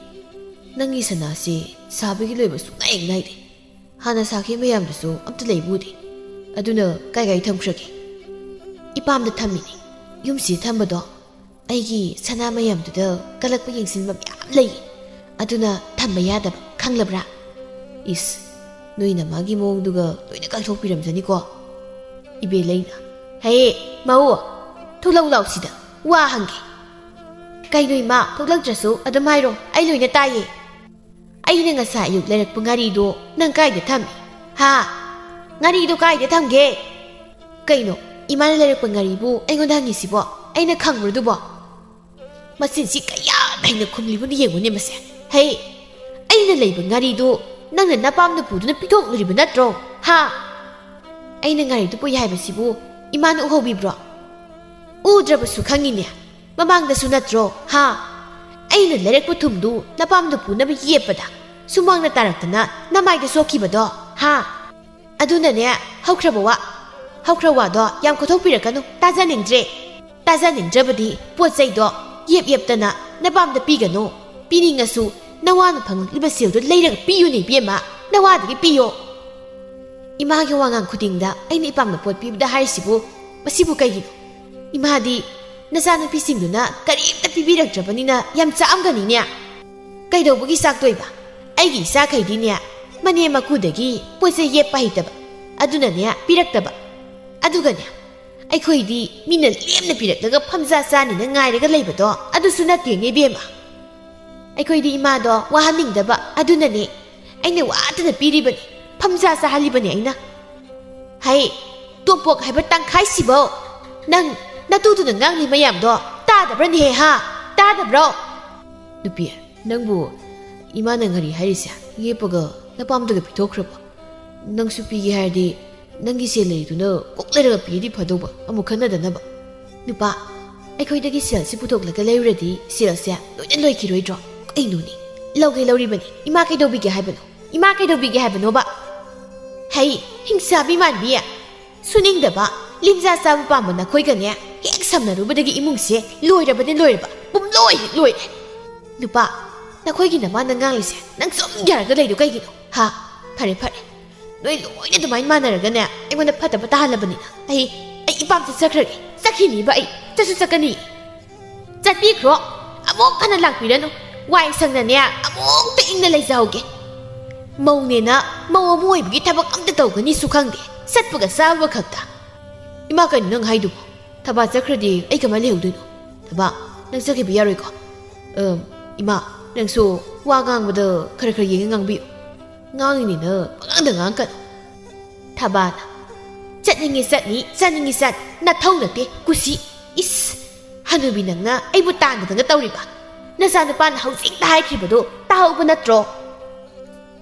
ꯅꯪꯒꯤ ꯁꯅꯥꯁꯦ ꯁꯥꯕꯒꯤ ꯂꯣꯏꯕ ꯁꯨꯡꯅꯥꯏ ꯍꯦꯛ ꯅꯥꯏꯗꯦ꯫ ꯍꯥꯟꯅ ꯁꯥꯈꯤꯕ ꯃꯌꯥꯝꯗꯨꯁꯨ ꯑꯝꯇ ꯂꯩꯕ ꯎꯗꯦ꯫ ꯑꯗꯨꯅ ꯀꯥꯏ ꯀꯥꯏ ꯊꯝꯈ꯭ꯔꯒꯦ? ꯏꯄꯥꯝꯗ ꯊꯝꯃꯤꯅꯦ꯫ ꯌꯨꯝꯁꯤꯗ ꯊꯝꯕꯗꯣ ꯑꯩꯒꯤ ꯁꯅꯥ ꯃꯌꯥꯝꯗꯨꯗ ꯀꯜꯂꯛꯄ ꯌꯦꯡꯁꯤꯟꯕ ꯃꯌꯥꯝ ꯂꯩ꯫ ꯑꯗꯨꯅ ꯊꯝꯕ ꯌꯥꯗꯕ, ꯈꯪꯂꯕ꯭ꯔꯥ? ꯏꯁ, ꯅꯣꯏ ꯅꯃꯥꯒꯤ ꯃꯑꯣꯡꯗꯨꯒ ꯂꯣꯏꯅ ꯀꯥꯏꯊꯣꯛꯄꯤꯔꯝꯖꯅꯤꯀꯣ꯫ ꯏꯕꯦꯂꯩꯅ, "ꯍꯦ, ꯃꯧ, ꯊꯣꯛꯂꯛꯎ ꯂꯥꯎ ꯁꯤꯗ, ꯋꯥ ꯍꯪꯒꯦ꯫" "ꯀꯩꯅꯣ ꯏꯃꯥ, ꯊꯣꯛꯂꯛꯇ꯭ꯔꯁꯨ ꯑꯗꯨꯝ ꯍꯥꯏꯔꯣ, ꯑꯩ ꯂꯣꯏꯅ ꯇꯥꯏꯌꯦ꯫" "ꯑꯩꯅ ꯉꯁꯥꯏ ꯑꯌꯨꯛ ꯂꯩꯔꯛꯄ ꯉꯥꯔꯤꯗꯣ ꯅꯪ ꯀꯥꯏꯗ ꯊꯝꯃꯤ? ꯍꯥ? ꯉꯥꯔꯤꯗꯣ ꯀꯥꯏꯗ ꯊꯝꯒꯦ?" "ꯀꯩꯅꯣ, ꯏꯃꯥꯅ ꯂꯩꯔꯛꯄ ꯉꯥꯔꯤꯕꯨ ꯑꯩꯉꯣꯟꯗ ꯍꯪꯉꯤꯁꯤꯕꯣ? ꯑꯩꯅ ꯈꯪꯕ꯭ꯔꯣ ꯑꯗꯨꯕꯣ?" ꯃꯆꯤꯟꯁꯤ ꯀꯌꯥ ꯍꯩꯅ ꯈꯨꯝꯂꯤꯕꯅꯣ ꯌꯦꯡꯉꯨꯅꯦ ꯃꯁꯦ꯫ "ꯍꯩ, ꯑꯩꯅ ꯂꯩꯕ ꯉꯥꯔꯤꯗꯨ ꯅꯪꯅ ꯅꯄꯥꯝꯗ ꯄꯨꯗꯨꯅ ꯄꯤꯊꯣꯛꯂꯨꯔꯤꯕ ꯅꯠꯇ꯭ꯔꯣ? ꯍꯥ? ꯑꯩꯅ ꯉꯥꯔꯤꯗꯨ ꯄꯨꯏ ꯍꯥꯏꯕꯁꯤꯕꯨ ꯏꯃꯥꯅ ꯎꯍꯧꯕꯤꯕ꯭ꯔꯣ? ꯎꯗ꯭ꯔꯕꯁꯨ ꯈꯪꯉꯤꯅꯦ, ꯃꯃꯥꯡꯗꯁꯨ ꯅꯠꯇ꯭ꯔꯣ? ꯍꯥ? ꯑꯩꯅ ꯂꯩꯔꯛꯄ ꯊꯨꯝꯗꯨ ꯅꯄꯥꯝꯗ ꯄꯨꯅꯕ ꯌꯦꯞꯄꯗ ꯁꯨꯃꯥꯡꯗ ꯇꯥꯔꯛꯇꯅ ꯅꯃꯥꯏꯗ ꯁꯣꯛꯈꯤꯕꯗꯣ? ꯍꯥ? ꯑꯗꯨꯅꯅꯦ, ꯍꯧꯈ꯭ꯔꯕ ꯋꯥ, ꯍꯧꯈ꯭ꯔ ꯋꯥꯗꯣ ꯌꯥꯝ ꯀꯣꯊꯣꯛꯄꯤꯔꯛꯀꯅꯨ, ꯇꯥꯖꯅꯤꯡꯗ꯭ꯔꯦ꯫ ꯇꯥꯖꯅꯤꯡꯗ꯭ꯔꯕꯗꯤ ꯄꯣꯠ ꯆꯩꯗꯣ ꯌꯦꯞ ꯌꯦꯞꯇꯅ ꯅꯄꯥꯝꯗ ꯄꯤꯒꯅꯨ꯫ ꯄꯤꯅꯤꯡꯉꯁꯨ ꯅꯋꯥꯅ ꯐꯪꯂꯛꯂꯤꯕ ꯁꯦꯜꯗꯣ ꯂꯩꯔꯒ ꯄꯤꯌꯨꯅꯦ ꯏꯕꯦꯝꯃ, ꯅꯋꯥꯗꯒꯤ ꯄꯤꯌꯣ꯫" ꯏꯃꯥꯒꯤ ꯋꯥꯉꯥꯡ ꯈꯨꯗꯤꯡꯗ ꯑꯩꯅ ꯏꯄꯥꯝꯗ ꯄꯣꯠ ꯄꯤꯕꯗ ꯍꯥꯏꯔꯤꯁꯤꯕꯨ, ꯃꯁꯤꯕꯨ ꯀꯩꯒꯤꯅꯣ? ꯏꯃꯥꯗꯤ ꯅꯆꯥꯅꯨꯄꯤꯁꯤꯡꯗꯨꯅ ꯀꯔꯤꯝꯇ ꯄꯤꯕꯤꯔꯛꯇ꯭ꯔꯕꯅꯤꯅ ꯌꯥꯝ ꯆꯥꯛꯑꯝꯒꯅꯤꯅꯦ꯫ ꯀꯩꯗꯧꯕꯒꯤ ꯆꯥꯛꯇꯣꯏꯕ? ꯑꯩꯒꯤ ꯏꯆꯥꯈꯩꯗꯤꯅꯦ, ꯃꯅꯦꯝ ꯃꯀꯨꯗꯒꯤ ꯄꯣꯠ ꯆꯩ ꯌꯦꯞꯄ ꯍꯩꯇꯕ, ꯑꯗꯨꯅꯅꯦ ꯄꯤꯔꯛꯇꯕ꯫ ꯑꯗꯨꯒꯅꯦ, ꯑꯩꯈꯣꯏꯗꯤ ꯃꯤꯅ ꯂꯦꯝꯅ ꯄꯤꯔꯛꯂꯒ ꯐꯝꯖꯥ ꯆꯥꯅꯤꯅ ꯉꯥꯏꯔꯒ ꯂꯩꯕꯗꯣ ꯑꯗꯨꯁꯨ ꯅꯠꯇꯦꯅꯦ ꯏꯕꯦꯝꯃ꯫ ꯑꯩꯈꯣꯏꯗꯤ ꯏꯃꯥꯗꯣ ꯋꯥꯍꯟꯅꯤꯡꯗꯕ, ꯑꯗꯨꯅꯅꯦ ꯑꯩꯅ ꯋꯥꯗꯅ ꯄꯤꯔꯤꯕꯅꯤ, ꯐꯝꯖꯥ ꯆꯥꯍꯜꯂꯤꯕꯅꯤ ꯑꯩꯅ꯫ ꯍꯩ, ꯇꯣꯝꯄꯣꯛ ꯍꯥꯏꯕ ꯇꯪꯈꯥꯏꯁꯤꯕꯧ ꯅꯪ ꯅꯇꯨꯗꯨꯅ ꯉꯥꯡꯂꯤ ꯃꯌꯥꯝꯗꯣ ꯇꯥꯗꯕ꯭ꯔꯅꯦꯍꯦ, ꯍꯥ? ꯇꯥꯗꯕ꯭ꯔꯣ? ꯅꯨꯄꯤ, ꯅꯪꯕꯨ ꯏꯃꯥꯅ ꯉꯥꯔꯤ ꯍꯥꯏꯔꯤꯁꯦ ꯌꯦꯞꯄꯒ ꯅꯄꯥꯝꯗꯒ ꯄꯤꯊꯣꯛꯈ꯭ꯔꯕꯣ? ꯅꯪꯁꯨ ꯄꯤꯒꯦ ꯍꯥꯏꯔꯗꯤ ꯅꯪꯒꯤ ꯁꯦꯜ ꯂꯩꯗꯨꯅ ꯀꯣꯛ ꯂꯩꯔꯒ ꯄꯤꯔꯗꯤ ꯐꯗꯧꯕ, ꯑꯃꯨꯛ ꯈꯟꯅꯗꯅꯕ꯫ ꯅꯨꯄꯥ, ꯑꯩꯈꯣꯏꯗꯒꯤ ꯁꯦꯜꯁꯤ ꯄꯨꯊꯣꯛꯂꯒ ꯂꯩꯔꯨꯔꯗꯤ ꯁꯦꯜꯁꯦ ꯂꯣꯏꯅ ꯂꯣꯏꯈꯤꯔꯣꯏꯗ꯭ꯔꯣ? ꯀꯩꯅꯣꯅꯦ, ꯂꯧꯒꯦ ꯂꯧꯔꯤꯕꯅꯤ꯫ ꯏꯃꯥ ꯀꯩꯗꯧꯕꯤꯒꯦ ꯍꯥꯏꯕꯅꯣ? ꯏꯃꯥ ꯀꯩꯗꯧꯕꯤꯒꯦ ꯍꯥꯏꯕꯅꯣꯕ? ꯍꯩ, ꯍꯤꯡꯁꯥꯕꯤ ꯃꯥꯟꯕꯤ! ꯁꯨꯅꯤꯡꯗꯕ, ꯂꯤꯟꯖꯥ ꯆꯥꯕ ꯄꯥꯝꯕ ꯅꯈꯣꯏꯒꯅꯦ ꯍꯦꯛ ꯁꯝꯅꯔꯨꯕꯗꯒꯤ ꯏꯃꯨꯡꯁꯦ ꯂꯣꯏꯔꯕꯅꯤ, ꯂꯣꯏꯔꯕ, ꯄꯨꯝꯂꯣꯏ ꯍꯦꯛ ꯂꯣꯏꯔꯦ꯫ ꯅꯨꯄꯥ, ꯅꯈꯣꯏꯒꯤ ꯅꯃꯥꯅ ꯉꯥꯡꯂꯤꯁꯦ ꯅꯪ ꯁꯨꯝ ꯌꯥꯔꯒ ꯂꯩꯗꯣ ꯀꯩꯒꯤꯅꯣ? ꯍꯥ? ꯐꯔꯦ, ꯐꯔꯦ, ꯅꯣꯏ ꯂꯣꯏꯅ ꯑꯗꯨꯃꯥꯏꯅ ꯃꯥꯟꯅꯔꯒꯅꯦ ꯑꯩꯉꯣꯟꯗ ꯐꯠꯇꯕ ꯇꯥꯍꯜꯂꯕꯅꯤꯅ ꯑꯩ, ꯑꯩ ꯏꯄꯥꯝ ꯆꯠꯆꯈ꯭ꯔꯒꯦ꯫ ꯆꯠꯈꯤꯅꯤꯕ ꯑꯩ, ꯆꯠꯁꯨ ꯆꯠꯀꯅꯤ꯫ ꯆꯠꯄꯤꯈ꯭ꯔꯣ, ꯑꯃꯨꯛ ꯍꯟꯅ ꯂꯥꯛꯄꯤꯔꯅꯨ꯫ ꯋꯥꯏ ꯁꯪꯅꯅꯦ ꯑꯃꯨꯛꯇ ꯏꯪꯅ ꯂꯩꯖꯍꯧꯒꯦ꯫ ꯃꯧꯅꯦꯅ ꯃꯧ ꯑꯃ ꯑꯣꯏꯕꯒꯤ ꯊꯕꯛ ꯑꯝꯇ ꯇꯧꯒꯅꯤꯁꯨ ꯈꯪꯗꯦ, ꯆꯠꯄꯒ ꯆꯥꯕ ꯈꯛꯇ꯫ ꯏꯃꯥ, ꯀꯩꯅꯣ ꯅꯪ ꯍꯥꯏꯗꯨꯕꯣ? ꯊꯕꯥ ꯆꯠꯈ꯭ꯔꯗꯤ ꯑꯩ ꯀꯃꯥꯏꯅ ꯂꯩꯍꯧꯗꯣꯏꯅꯣ? ꯊꯕꯥ, ꯅꯪ ꯆꯠꯈꯤꯕ ꯌꯥꯔꯣꯏꯀꯣ꯫ ꯑꯝ, ꯏꯃꯥ, ꯅꯪꯁꯨ ꯋꯥ ꯉꯥꯡꯕꯗ ꯈꯔ ꯈꯔ ꯌꯦꯡꯉ ꯉꯥꯡꯕꯤꯌꯨ꯫ ꯉꯥꯡꯉꯤꯅꯤꯅ ꯄꯉꯥꯡꯗ ꯉꯥꯡꯀꯅꯨ꯫ ꯊꯕꯥꯅ, ꯆꯠꯅꯤꯡꯉꯤ ꯆꯠꯅꯤ, ꯆꯠꯅꯤꯡꯉꯤ ꯆꯠ, ꯅꯊꯧ ꯅꯠꯇꯦ, ꯀꯨꯁꯤ꯫ ꯏꯁ, ꯍꯅꯨꯕꯤ ꯅꯪꯅ ꯑꯩꯕꯨ ꯇꯥꯟꯗꯗꯅ ꯇꯧꯔꯤꯕ? ꯅꯆꯥꯅꯨꯄꯥꯅ ꯍꯧꯖꯤꯛꯇ ꯍꯥꯏꯈ꯭ꯔꯤꯕꯗꯣ ꯇꯥꯍꯧꯕ ꯅꯠꯇ꯭ꯔꯣ?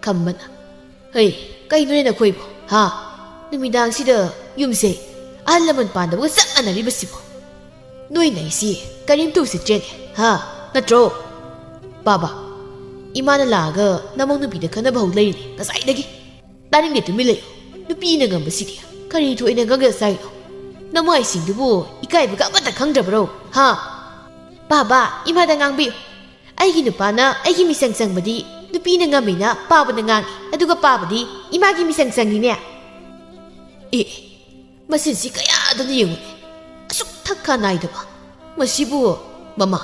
ꯈꯝꯕꯅ, ꯍꯩ, ꯀꯩꯅꯣꯅꯦ ꯅꯈꯣꯏꯕꯣ, ꯍꯥ? ꯅꯨꯃꯤꯗꯥꯡꯁꯤꯗ ꯌꯨꯝꯁꯦ ꯑꯍꯜ ꯂꯃꯟ ꯄꯥꯟꯗꯕꯒ ꯆꯞ ꯃꯥꯟꯅꯔꯤꯕꯁꯤꯕꯣ? ꯅꯣꯏꯅ ꯑꯩꯁꯤ ꯀꯔꯤꯝꯇ ꯎꯁꯤꯠꯇ꯭ꯔꯦꯅꯦ, ꯍꯥ? ꯅꯠꯇ꯭ꯔꯣ? ꯕꯥꯕꯥ, ꯏꯃꯥꯅ ꯂꯥꯛꯑꯒ ꯅꯃꯧ ꯅꯨꯄꯤꯗ ꯈꯟꯅꯕ ꯍꯧ ꯂꯩꯔꯤꯅꯦ ꯉꯁꯥꯏꯗꯒꯤ꯫ ꯇꯥꯅꯤꯡꯗꯦ, ꯇꯨꯃꯤꯟ ꯂꯩꯌꯨ꯫ ꯅꯨꯄꯤꯅ ꯉꯝꯕꯁꯤꯗꯤ ꯀꯔꯤ ꯊꯣꯛꯏꯅ ꯉꯥꯡꯒ ꯆꯥꯏꯅꯣ? ꯅꯃꯥꯏꯁꯤꯡꯗꯨꯕꯨ ꯏꯀꯥꯏꯕꯒ ꯑꯃꯠꯇ ꯈꯪꯗ꯭ꯔꯕ꯭ꯔꯣ, ꯍꯥ? ꯕꯥꯕꯥ, ꯏꯃꯥꯗ ꯉꯥꯡꯕꯤꯌꯨ꯫ ꯑꯩꯒꯤ ꯅꯨꯄꯥꯅ ꯑꯩꯒꯤ ꯃꯤꯆꯪ ꯆꯪꯕꯗꯤ ꯅꯨꯄꯤꯅ ꯉꯝꯃꯤꯅ ꯄꯥꯕꯅ ꯉꯥꯡꯉꯤ, ꯑꯗꯨꯒ ꯄꯥꯕꯗꯤ ꯏꯃꯥꯒꯤ ꯃꯤꯆꯪ ꯆꯪꯉꯤꯅꯦ꯫ ꯑꯦ, ꯃꯆꯤꯟꯁꯤ ꯀꯌꯥꯗꯅ ꯌꯦꯡꯉꯨꯅꯦ, ꯑꯁꯨꯛ ꯊꯛ ꯈꯥ ꯅꯥꯏꯗꯕ꯫ ꯃꯁꯤꯕꯨ, ꯃꯃꯥ,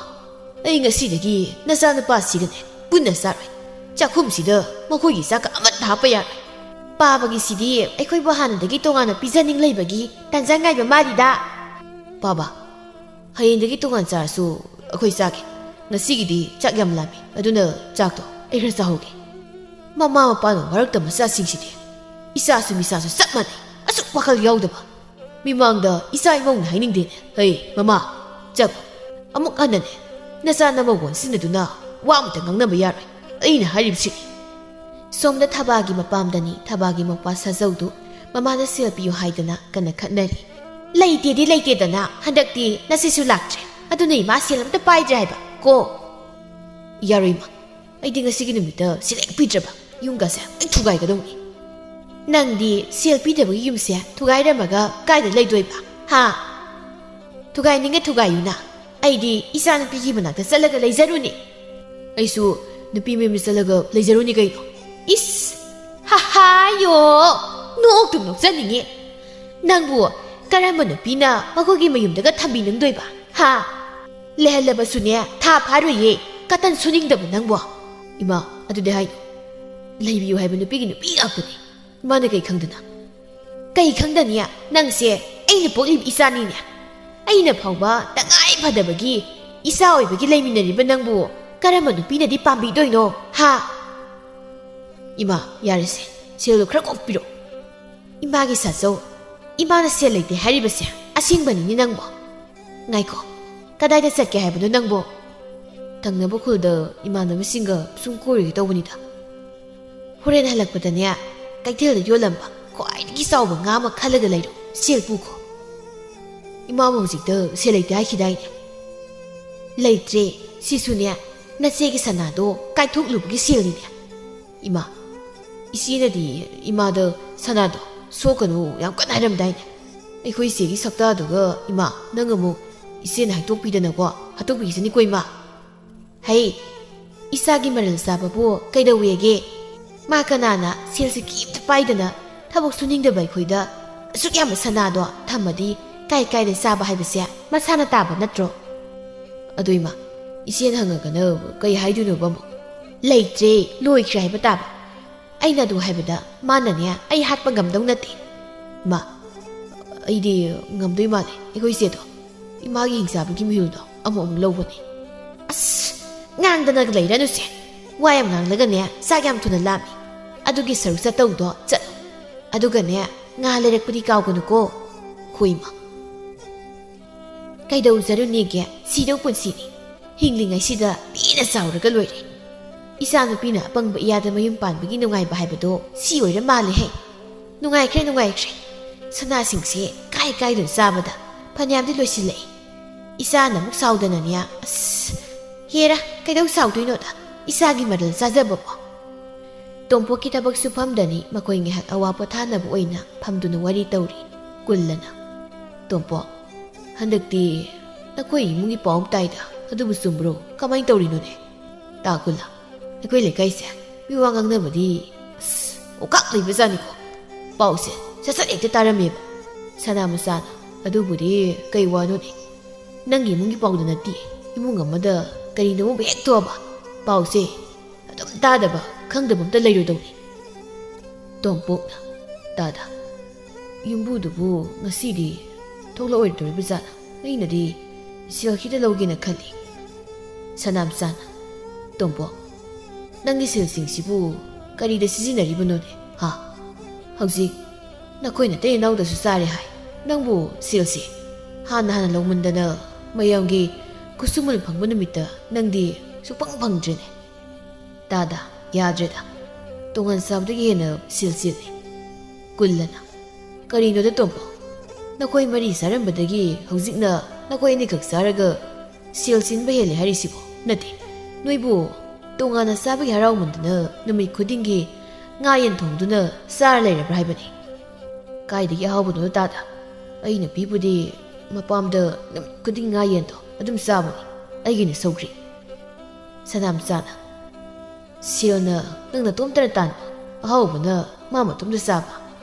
ꯑꯩ ꯉꯁꯤꯗꯒꯤ ꯅꯆꯥꯅꯨꯄꯥꯁꯤꯒꯅꯦ ꯄꯨꯟꯅ ꯆꯥꯔꯣꯏ꯫ ꯆꯥꯛꯈꯨꯝꯁꯤꯗ ꯃꯈꯣꯏꯒꯤ ꯆꯥꯛꯀ ꯑꯃꯠꯇ ꯍꯥꯞꯄ ꯌꯥꯔꯣꯏ꯫ ꯄꯥꯕꯒꯤꯁꯤꯗꯤ ꯑꯩꯈꯣꯏꯕꯨ ꯍꯥꯟꯅꯗꯒꯤ ꯇꯣꯉꯥꯟꯅ ꯄꯤꯖꯅꯤꯡ ꯂꯩꯕꯒꯤ ꯇꯥꯟꯖꯥ ꯉꯥꯏꯕ ꯃꯥꯜꯂꯤꯗ꯫ ꯄꯥꯕ, ꯍꯌꯦꯡꯗꯒꯤ ꯇꯣꯉꯥꯟ ꯆꯥꯔꯁꯨ ꯑꯩꯈꯣꯏ ꯆꯥꯒꯦ꯫ ꯉꯁꯤꯒꯤꯗꯤ ꯆꯥꯛ ꯌꯥꯝ ꯂꯥꯝꯃꯤ, ꯑꯗꯨꯅ ꯆꯥꯛꯇꯣ ꯑꯩ ꯈꯔ ꯆꯥꯍꯧꯒꯦ꯫ ꯃꯃꯥ ꯃꯄꯥꯅ ꯋꯥꯔꯛꯇ ꯃꯆꯥꯁꯤꯡꯁꯤꯗꯤ ꯏꯆꯥꯁꯨ ꯃꯤꯆꯥꯁꯨ ꯆꯞ ꯃꯥꯟꯅꯩ, ꯑꯁꯨꯛ ꯋꯥꯈꯜ ꯌꯥꯎꯗꯕ꯫ ꯃꯤꯃꯥꯡꯗ ꯏꯆꯥ ꯏꯃꯧꯅ ꯍꯥꯏꯅꯤꯡꯗꯦꯅꯦ꯫ ꯍꯩ, ꯃꯃꯥ, ꯆꯠꯂꯣ꯫ ꯑꯃꯨꯛ ꯍꯟꯅꯅꯦ ꯅꯆꯥ ꯅꯃꯧ ꯑꯣꯟꯁꯤꯟꯅꯗꯨꯅ ꯋꯥ ꯑꯃꯇ ꯉꯥꯡꯅꯕ ꯌꯥꯔꯣꯏ꯫ ꯑꯩꯅ ꯍꯥꯏꯔꯤꯕꯁꯤꯅꯤ꯫ ꯁꯣꯝꯗ ꯊꯕꯥꯒꯤ ꯃꯄꯥꯝꯗꯅꯤ ꯊꯕꯥꯒꯤ ꯃꯧꯄ꯭ꯋꯥ ꯁꯥꯖꯧꯗꯨ ꯃꯃꯥꯗ ꯁꯦꯜ ꯄꯤꯌꯨ ꯍꯥꯏꯗꯅ ꯀꯟꯅ ꯈꯠꯅꯔꯤ꯫ ꯂꯩꯇꯦꯗꯤ ꯂꯩꯇꯦꯗꯅ, ꯍꯟꯗꯛꯇꯤ ꯅꯆꯦꯁꯨ ꯂꯥꯛꯇ꯭ꯔꯦ꯫ ꯑꯗꯨꯅ ꯏꯃꯥ ꯁꯦꯜ ꯑꯝꯇ ꯄꯥꯏꯗ꯭ꯔꯦ ꯍꯥꯏꯕ ꯀꯣ꯫ ꯌꯥꯔꯣꯏ ꯏꯃꯥ, ꯑꯩꯗꯤ ꯉꯁꯤꯒꯤ ꯅꯨꯃꯤꯠꯇ ꯁꯦꯜ ꯍꯦꯛ ꯄꯤꯗ꯭ꯔꯕ ꯌꯨꯝꯒꯁꯦ ꯂꯣꯏ ꯊꯨꯒꯥꯏꯒꯗꯧꯅꯤ꯫ ꯅꯪꯗꯤ ꯁꯦꯜ ꯄꯤꯗꯕꯒꯤ ꯌꯨꯝꯁꯦ ꯊꯨꯒꯥꯏꯔꯝꯃꯒ ꯀꯥꯏꯗ ꯂꯩꯗꯣꯏꯕ? ꯍꯥ? ꯊꯨꯒꯥꯏꯅꯤꯡꯉꯦ ꯊꯨꯒꯥꯏꯌꯨꯅ꯫ ꯑꯩꯗꯤ ꯏꯆꯥ ꯅꯨꯄꯤꯒꯤ ꯃꯅꯥꯛꯇ ꯆꯠꯂꯒ ꯂꯩꯖꯔꯨꯅꯤ꯫ ꯑꯩꯁꯨ ꯅꯨꯄꯤ ꯃꯌꯨꯝꯗ ꯆꯠꯂꯒ ꯂꯩꯖꯔꯨꯅꯤ ꯀꯩꯅꯣ꯫ ꯏꯁ! ꯍꯥꯍꯥꯌꯣ! ꯅꯣꯛꯇꯨꯝ ꯅꯣꯛꯆꯅꯤꯡꯉꯤ꯫ ꯅꯪꯕꯨ ꯀꯔꯝꯕ ꯅꯨꯄꯤꯅ ꯃꯈꯣꯏꯒꯤ ꯃꯌꯨꯝꯗꯒ ꯊꯝꯕꯤꯅꯤꯡꯗꯣꯏꯕ? ꯍꯥ? ꯂꯩꯍꯜꯂꯕꯁꯨꯅꯦ, ꯊꯥ ꯐꯥꯔꯣꯏꯌꯦ꯫ ꯀꯇꯟ ꯁꯨꯅꯤꯡꯗꯕ ꯅꯪꯕꯣ꯫ ꯏꯃꯥ, ꯑꯗꯨꯗꯤ ꯍꯥꯏꯅꯨ꯫ ꯂꯩꯕꯤꯌꯨ ꯍꯥꯏꯕ ꯅꯨꯄꯤꯒꯤ ꯅꯨꯄꯤ ꯉꯥꯛꯇꯅꯤ꯫ ꯏꯃꯥꯅ ꯀꯩ ꯈꯪꯗꯅ? ꯀꯩ ꯈꯪꯗꯅꯤ? ꯅꯪꯁꯦ ꯑꯩꯅ ꯄꯣꯛꯂꯤꯕ ꯏꯆꯥꯅꯤꯅꯦ꯫ ꯑꯩꯅ ꯐꯥꯎꯕ ꯇꯉꯥꯏ ꯐꯗꯕꯒꯤ ꯏꯆꯥ ꯑꯣꯏꯕꯒꯤ ꯂꯩꯃꯤꯟꯅꯔꯤꯕ ꯅꯪꯕꯨ ꯀꯔꯝꯕ ꯅꯨꯄꯤꯅꯗꯤ ꯄꯥꯝꯕꯤꯗꯣꯏꯅꯣ, ꯍꯥ? ꯏꯃꯥ, ꯌꯥꯔꯦꯁꯦ꯫ ꯁꯦꯜꯗꯣ ꯈꯔ ꯀꯣꯛ ꯄꯤꯔꯛꯑꯣ꯫ ꯏꯃꯥꯒꯤ ꯁꯥꯖꯧ꯫ ꯏꯃꯥꯅ ꯁꯦꯜ ꯂꯩꯇꯦ ꯍꯥꯏꯔꯤꯕꯁꯦ ꯑꯁꯦꯡꯕꯅꯤꯅꯦ ꯅꯪꯕꯣ꯫ ꯉꯥꯏꯈꯣ, ꯀꯗꯥꯏꯗ ꯆꯠꯀꯦ ꯍꯥꯏꯕꯅꯣ ꯅꯪꯕꯣ? ꯊꯪꯅꯕ ꯈꯨꯜꯗ ꯏꯃꯥꯟꯅꯕꯁꯤꯡꯒ ꯁꯨꯝ ꯀꯣꯏꯔꯨꯒꯦ ꯇꯧꯕꯅꯤꯗ꯫ ꯍꯣꯔꯦꯟ ꯍꯜꯂꯛꯄꯗꯅꯦ, ꯀꯩꯊꯦꯜꯗ ꯌꯣꯜꯂꯝꯕ ꯈ꯭ꯋꯥꯏꯗꯒꯤ ꯆꯥꯎꯕ ꯉꯥ ꯑꯃ ꯈꯜꯂꯒ ꯂꯩꯔꯣ, ꯁꯦꯜ ꯄꯨꯈꯣ꯫ ꯏꯃꯥꯕꯨ ꯍꯧꯖꯤꯛꯇ ꯁꯦꯜ ꯂꯩꯇꯦ ꯍꯥꯏꯈꯤꯗꯥꯏꯅꯦ? ꯂꯩꯇ꯭ꯔꯦ, ꯁꯤꯁꯨꯅꯦ, ꯅꯆꯦꯒꯤ ꯁꯅꯥꯗꯣ ꯀꯥꯏꯊꯣꯛꯂꯨꯕꯒꯤ ꯁꯦꯜꯅꯤꯅꯦ꯫ ꯏꯃꯥ, ꯏꯆꯦꯅꯗꯤ ꯏꯃꯥꯗ ꯁꯅꯥꯗꯣ ꯁꯣꯛꯀꯅꯨ ꯌꯥꯝ ꯀꯟꯅ ꯍꯥꯏꯔꯝꯗꯥꯏꯅꯦ꯫ ꯑꯩꯈꯣꯏ ꯏꯆꯦꯒꯤ ꯁꯛꯇꯥꯗꯨꯒ ꯏꯃꯥ, ꯅꯪ ꯑꯃꯨꯛ ꯏꯆꯦꯅ ꯍꯥꯏꯗꯣꯛꯄꯤꯗꯅꯀꯣ, ꯍꯥꯠꯇꯣꯛꯄꯤꯈꯤꯁꯅꯤꯀꯣ ꯏꯃꯥ꯫ ꯍꯩ, ꯏꯆꯥꯒꯤ ꯃꯔꯜ ꯆꯥꯕꯕꯨ ꯀꯩꯗꯧꯋꯦꯒꯦ? ꯃꯥ ꯀꯅꯥꯅ ꯁꯦꯜꯁꯦ ꯀꯩꯝꯇ ꯄꯥꯏꯗꯅ ꯊꯕꯛ ꯁꯨꯅꯤꯡꯗꯕ ꯑꯩꯈꯣꯏꯗ ꯑꯁꯨꯛ ꯌꯥꯝꯕ ꯁꯅꯥꯗꯣ ꯊꯝꯃꯗꯤ ꯀꯥꯏ ꯀꯥꯏꯗ ꯆꯥꯕ ꯍꯥꯏꯕꯁꯦ ꯃꯁꯥꯅ ꯇꯥꯕ ꯅꯠꯇ꯭ꯔꯣ? ꯑꯗꯨ ꯏꯃꯥ, ꯏꯆꯦꯅ ꯍꯪꯉꯒꯅ ꯀꯩ ꯍꯥꯏꯗꯣꯏꯅꯣꯕ ꯑꯃꯨꯛ? ꯂꯩꯇ꯭ꯔꯦ, ꯂꯣꯏꯈ꯭ꯔꯦ ꯍꯥꯏꯕ ꯇꯥꯕ꯫ ꯑꯩꯅ ꯑꯗꯨ ꯍꯥꯏꯕꯗ ꯃꯥꯅꯅꯦ ꯑꯩ ꯍꯥꯠꯄ ꯉꯝꯗꯧ ꯅꯠꯇꯦ꯫ ꯏꯃꯥ, ꯑꯩꯗꯤ ꯉꯝꯗꯣꯏ ꯃꯥꯜꯂꯦ꯫ ꯑꯩꯈꯣꯏ ꯏꯆꯦꯗꯣ ꯏꯃꯥꯒꯤ ꯍꯤꯡꯆꯥꯕꯒꯤ ꯃꯤꯍꯨꯜꯗꯣ ꯑꯃꯨꯛ ꯑꯃꯨꯛ ꯂꯧꯕꯅꯦ꯫ ꯑꯁ, ꯉꯥꯡꯗꯅ ꯂꯩꯔꯅꯨꯁꯦ꯫ ꯋꯥ ꯌꯥꯝ ꯉꯥꯡꯂꯒꯅꯦ ꯆꯥꯛ ꯌꯥꯝ ꯊꯨꯅ ꯂꯥꯝꯃꯤ꯫ ꯑꯗꯨꯒꯤ ꯁꯔꯨꯛ ꯆꯠꯇꯧꯗꯣ ꯆꯠꯂꯣ꯫ ꯑꯗꯨꯒꯅꯦ ꯉꯥ ꯂꯩꯔꯛꯄꯗꯤ ꯀꯥꯎꯒꯅꯨꯀꯣ꯫ ꯍꯣꯏ ꯏꯃꯥ꯫ ꯀꯩꯗꯧꯖꯔꯨꯅꯦꯒꯦ, ꯁꯤꯗꯧ ꯄꯨꯟꯁꯤꯅꯤ꯫ ꯍꯤꯡꯂꯤꯉꯩꯁꯤꯗ ꯄꯦꯟꯅ ꯆꯥꯎꯔꯒ ꯂꯣꯏꯔꯦ꯫ ꯏꯆꯥ ꯅꯨꯄꯤꯅ ꯑꯄꯪꯕ ꯏꯌꯥꯗ ꯃꯌꯨꯝ ꯄꯥꯟꯕꯒꯤ ꯅꯨꯡꯉꯥꯏꯕ ꯍꯥꯏꯕꯗꯣ ꯁꯤ ꯑꯣꯏꯔ ꯃꯥꯜꯂꯦꯍꯦ꯫ "ꯅꯨꯡꯉꯥꯏꯈ꯭ꯔꯦ, ꯅꯨꯡꯉꯥꯏꯈ꯭ꯔꯦ꯫ ꯁꯅꯥꯁꯤꯡꯁꯦ ꯀꯥꯏ ꯀꯥꯏꯗꯨꯅ ꯆꯥꯕꯗ ꯐꯅꯌꯥꯝꯗꯤ ꯂꯣꯏꯁꯤꯜꯂꯛꯏ꯫ ꯏꯆꯥꯅ ꯑꯃꯨꯛ ꯁꯥꯎꯗꯅꯅꯦ꯫ ꯑꯁ, ꯍꯦꯔꯥ, ꯀꯩꯗꯧ ꯁꯥꯎꯗꯣꯏꯅꯣꯗ? ꯏꯆꯥꯒꯤ ꯃꯔꯜ ꯆꯥꯖꯕꯕꯨ?" ꯇꯣꯝꯄꯣꯛꯀꯤ ꯊꯕꯛ ꯁꯨꯐꯝꯗꯅꯤ ꯃꯈꯣꯏ ꯉꯥꯏꯍꯥꯛ ꯑꯋꯥ ꯄꯣꯊꯥꯅꯕ ꯑꯣꯏꯅ ꯐꯝꯗꯨꯅ ꯋꯥꯔꯤ ꯇꯧꯔꯤ꯫ ꯀꯨꯜꯂꯅ, "ꯇꯣꯝꯄꯣꯛ, ꯍꯟꯗꯛꯇꯤ ꯅꯈꯣꯏ ꯏꯃꯨꯡꯒꯤ ꯄꯥꯎ ꯑꯃ ꯇꯥꯏꯗ, ꯑꯗꯨꯕꯨ ꯆꯨꯝꯕ꯭ꯔꯣ? ꯀꯃꯥꯏꯅ ꯇꯧꯔꯤꯅꯣꯅꯦ?" "ꯇꯥ ꯀꯨꯜꯂ, ꯑꯩꯈꯣꯏ ꯂꯩꯀꯥꯏꯁꯦ ꯃꯤ ꯋꯥ ꯉꯥꯡꯅꯕꯗꯤ, ꯑꯁ, ꯑꯣꯀꯥꯛ ꯂꯩꯕꯖꯥꯠꯅꯤꯀꯣ꯫ ꯄꯥꯎꯁꯦ ꯁꯠ ꯁꯠ ꯍꯦꯛꯇ ꯇꯥꯔꯝꯃꯦꯕ꯫ ꯁꯅꯥ ꯃꯆꯥꯅ, ꯑꯗꯨꯕꯨꯗꯤ ꯀꯩ ꯋꯥꯅꯣꯅꯦ? ꯅꯪꯒꯤ ꯏꯃꯨꯡꯒꯤ ꯄꯥꯎꯗ ꯅꯠꯇꯦ, ꯏꯃꯨꯡ ꯑꯃꯗ ꯀꯔꯤꯅꯣ ꯑꯃ ꯍꯦꯛ ꯊꯣꯛꯑꯕ, ꯄꯥꯎꯁꯦ ꯑꯗꯨꯝ ꯇꯥꯗꯕ, ꯈꯪꯗꯕ ꯑꯝꯇ ꯂꯩꯔꯣꯏꯗꯧꯅꯤ꯫" ꯇꯣꯝꯄꯣꯛꯅ, "ꯇꯥꯗ, ꯌꯨꯝꯕꯨꯗꯨꯕꯨ ꯉꯁꯤꯗꯤ ꯊꯣꯛꯂꯛꯑꯣꯏꯗꯣꯔꯤꯕꯖꯥꯠꯂ? ꯑꯩꯅꯗꯤ ꯁꯦꯜ ꯈꯤꯇ ꯂꯧꯒꯦꯅ ꯈꯜꯂꯤ꯫" ꯁꯅꯥꯝꯆꯥꯅ, "ꯇꯣꯝꯄꯣꯛ, ꯅꯪꯒꯤ ꯁꯦꯜꯁꯤꯡꯁꯤꯕꯨ ꯀꯔꯤꯗ ꯁꯤꯖꯤꯟꯅꯔꯤꯕꯅꯣꯅꯦ? ꯍꯥ? ꯍꯧꯖꯤꯛ ꯅꯈꯣꯏ ꯅꯇꯩ ꯅꯅꯥꯎꯗꯁꯨ ꯆꯥꯔꯦ ꯍꯥꯏ꯫ ꯅꯪꯕꯨ ꯁꯦꯜꯁꯤ ꯍꯥꯟꯅ ꯍꯥꯟꯅ ꯂꯧꯃꯟꯗꯅ ꯃꯌꯥꯝꯒꯤ ꯈꯨꯠꯁꯨꯃꯟ ꯐꯪꯕ ꯅꯨꯃꯤꯠꯇ ꯅꯪꯗꯤ ꯁꯨꯛꯐꯪ ꯐꯪꯗ꯭ꯔꯦꯅꯦ꯫ ꯇꯥꯗ, ꯌꯥꯗ꯭ꯔꯦꯗ꯫ ꯇꯣꯉꯥꯟ ꯆꯥꯕꯗꯒꯤ ꯍꯦꯟꯅ ꯁꯦꯜ ꯆꯦꯜꯂꯦ꯫" ꯀꯨꯜꯂꯅ, "ꯀꯔꯤꯅꯣꯗ ꯇꯣꯝꯕ? ꯅꯈꯣꯏ ꯃꯔꯤ ꯆꯥꯔꯝꯕꯗꯒꯤ ꯍꯧꯖꯤꯛꯅ ꯅꯈꯣꯏ ꯑꯅꯤꯈꯛ ꯆꯥꯔꯒ ꯁꯦꯜ ꯆꯦꯟꯕ ꯍꯦꯜꯂꯦ ꯍꯥꯏꯔꯤꯁꯤꯕꯣ? ꯅꯠꯇꯦ, ꯅꯣꯏꯕꯨ ꯇꯣꯉꯥꯟꯅ ꯆꯥꯕꯒꯤ ꯍꯔꯥꯎꯃꯟꯗꯅ ꯅꯨꯃꯤꯠ ꯈꯨꯗꯤꯡꯒꯤ ꯉꯥ ꯌꯦꯟ ꯊꯣꯡꯗꯨꯅ ꯆꯥꯔ ꯂꯩꯔꯕ꯭ꯔꯥ ꯍꯥꯏꯕꯅꯤ꯫ ꯀꯥꯏꯗꯒꯤ ꯑꯍꯥꯎꯕꯅꯣꯗ ꯇꯥꯗ? ꯑꯩ ꯅꯨꯄꯤꯕꯨꯗꯤ ꯃꯄꯥꯝꯗ ꯅꯨꯃꯤꯠ ꯈꯨꯗꯤꯡ ꯉꯥ ꯌꯦꯟꯗꯣ ꯑꯗꯨꯝ ꯆꯥꯕꯅꯤ꯫ ꯑꯩꯒꯤꯅ ꯁꯧꯒ꯭ꯔꯤ꯫" ꯁꯅꯥꯝꯆꯥꯅ, "ꯁꯦꯜꯅ ꯅꯪ ꯅꯇꯣꯝꯇꯅ ꯇꯥꯟꯕ, ꯑꯍꯥꯎꯕꯅ ꯃꯥ ꯃꯇꯣꯝꯇ ꯆꯥꯕ꯫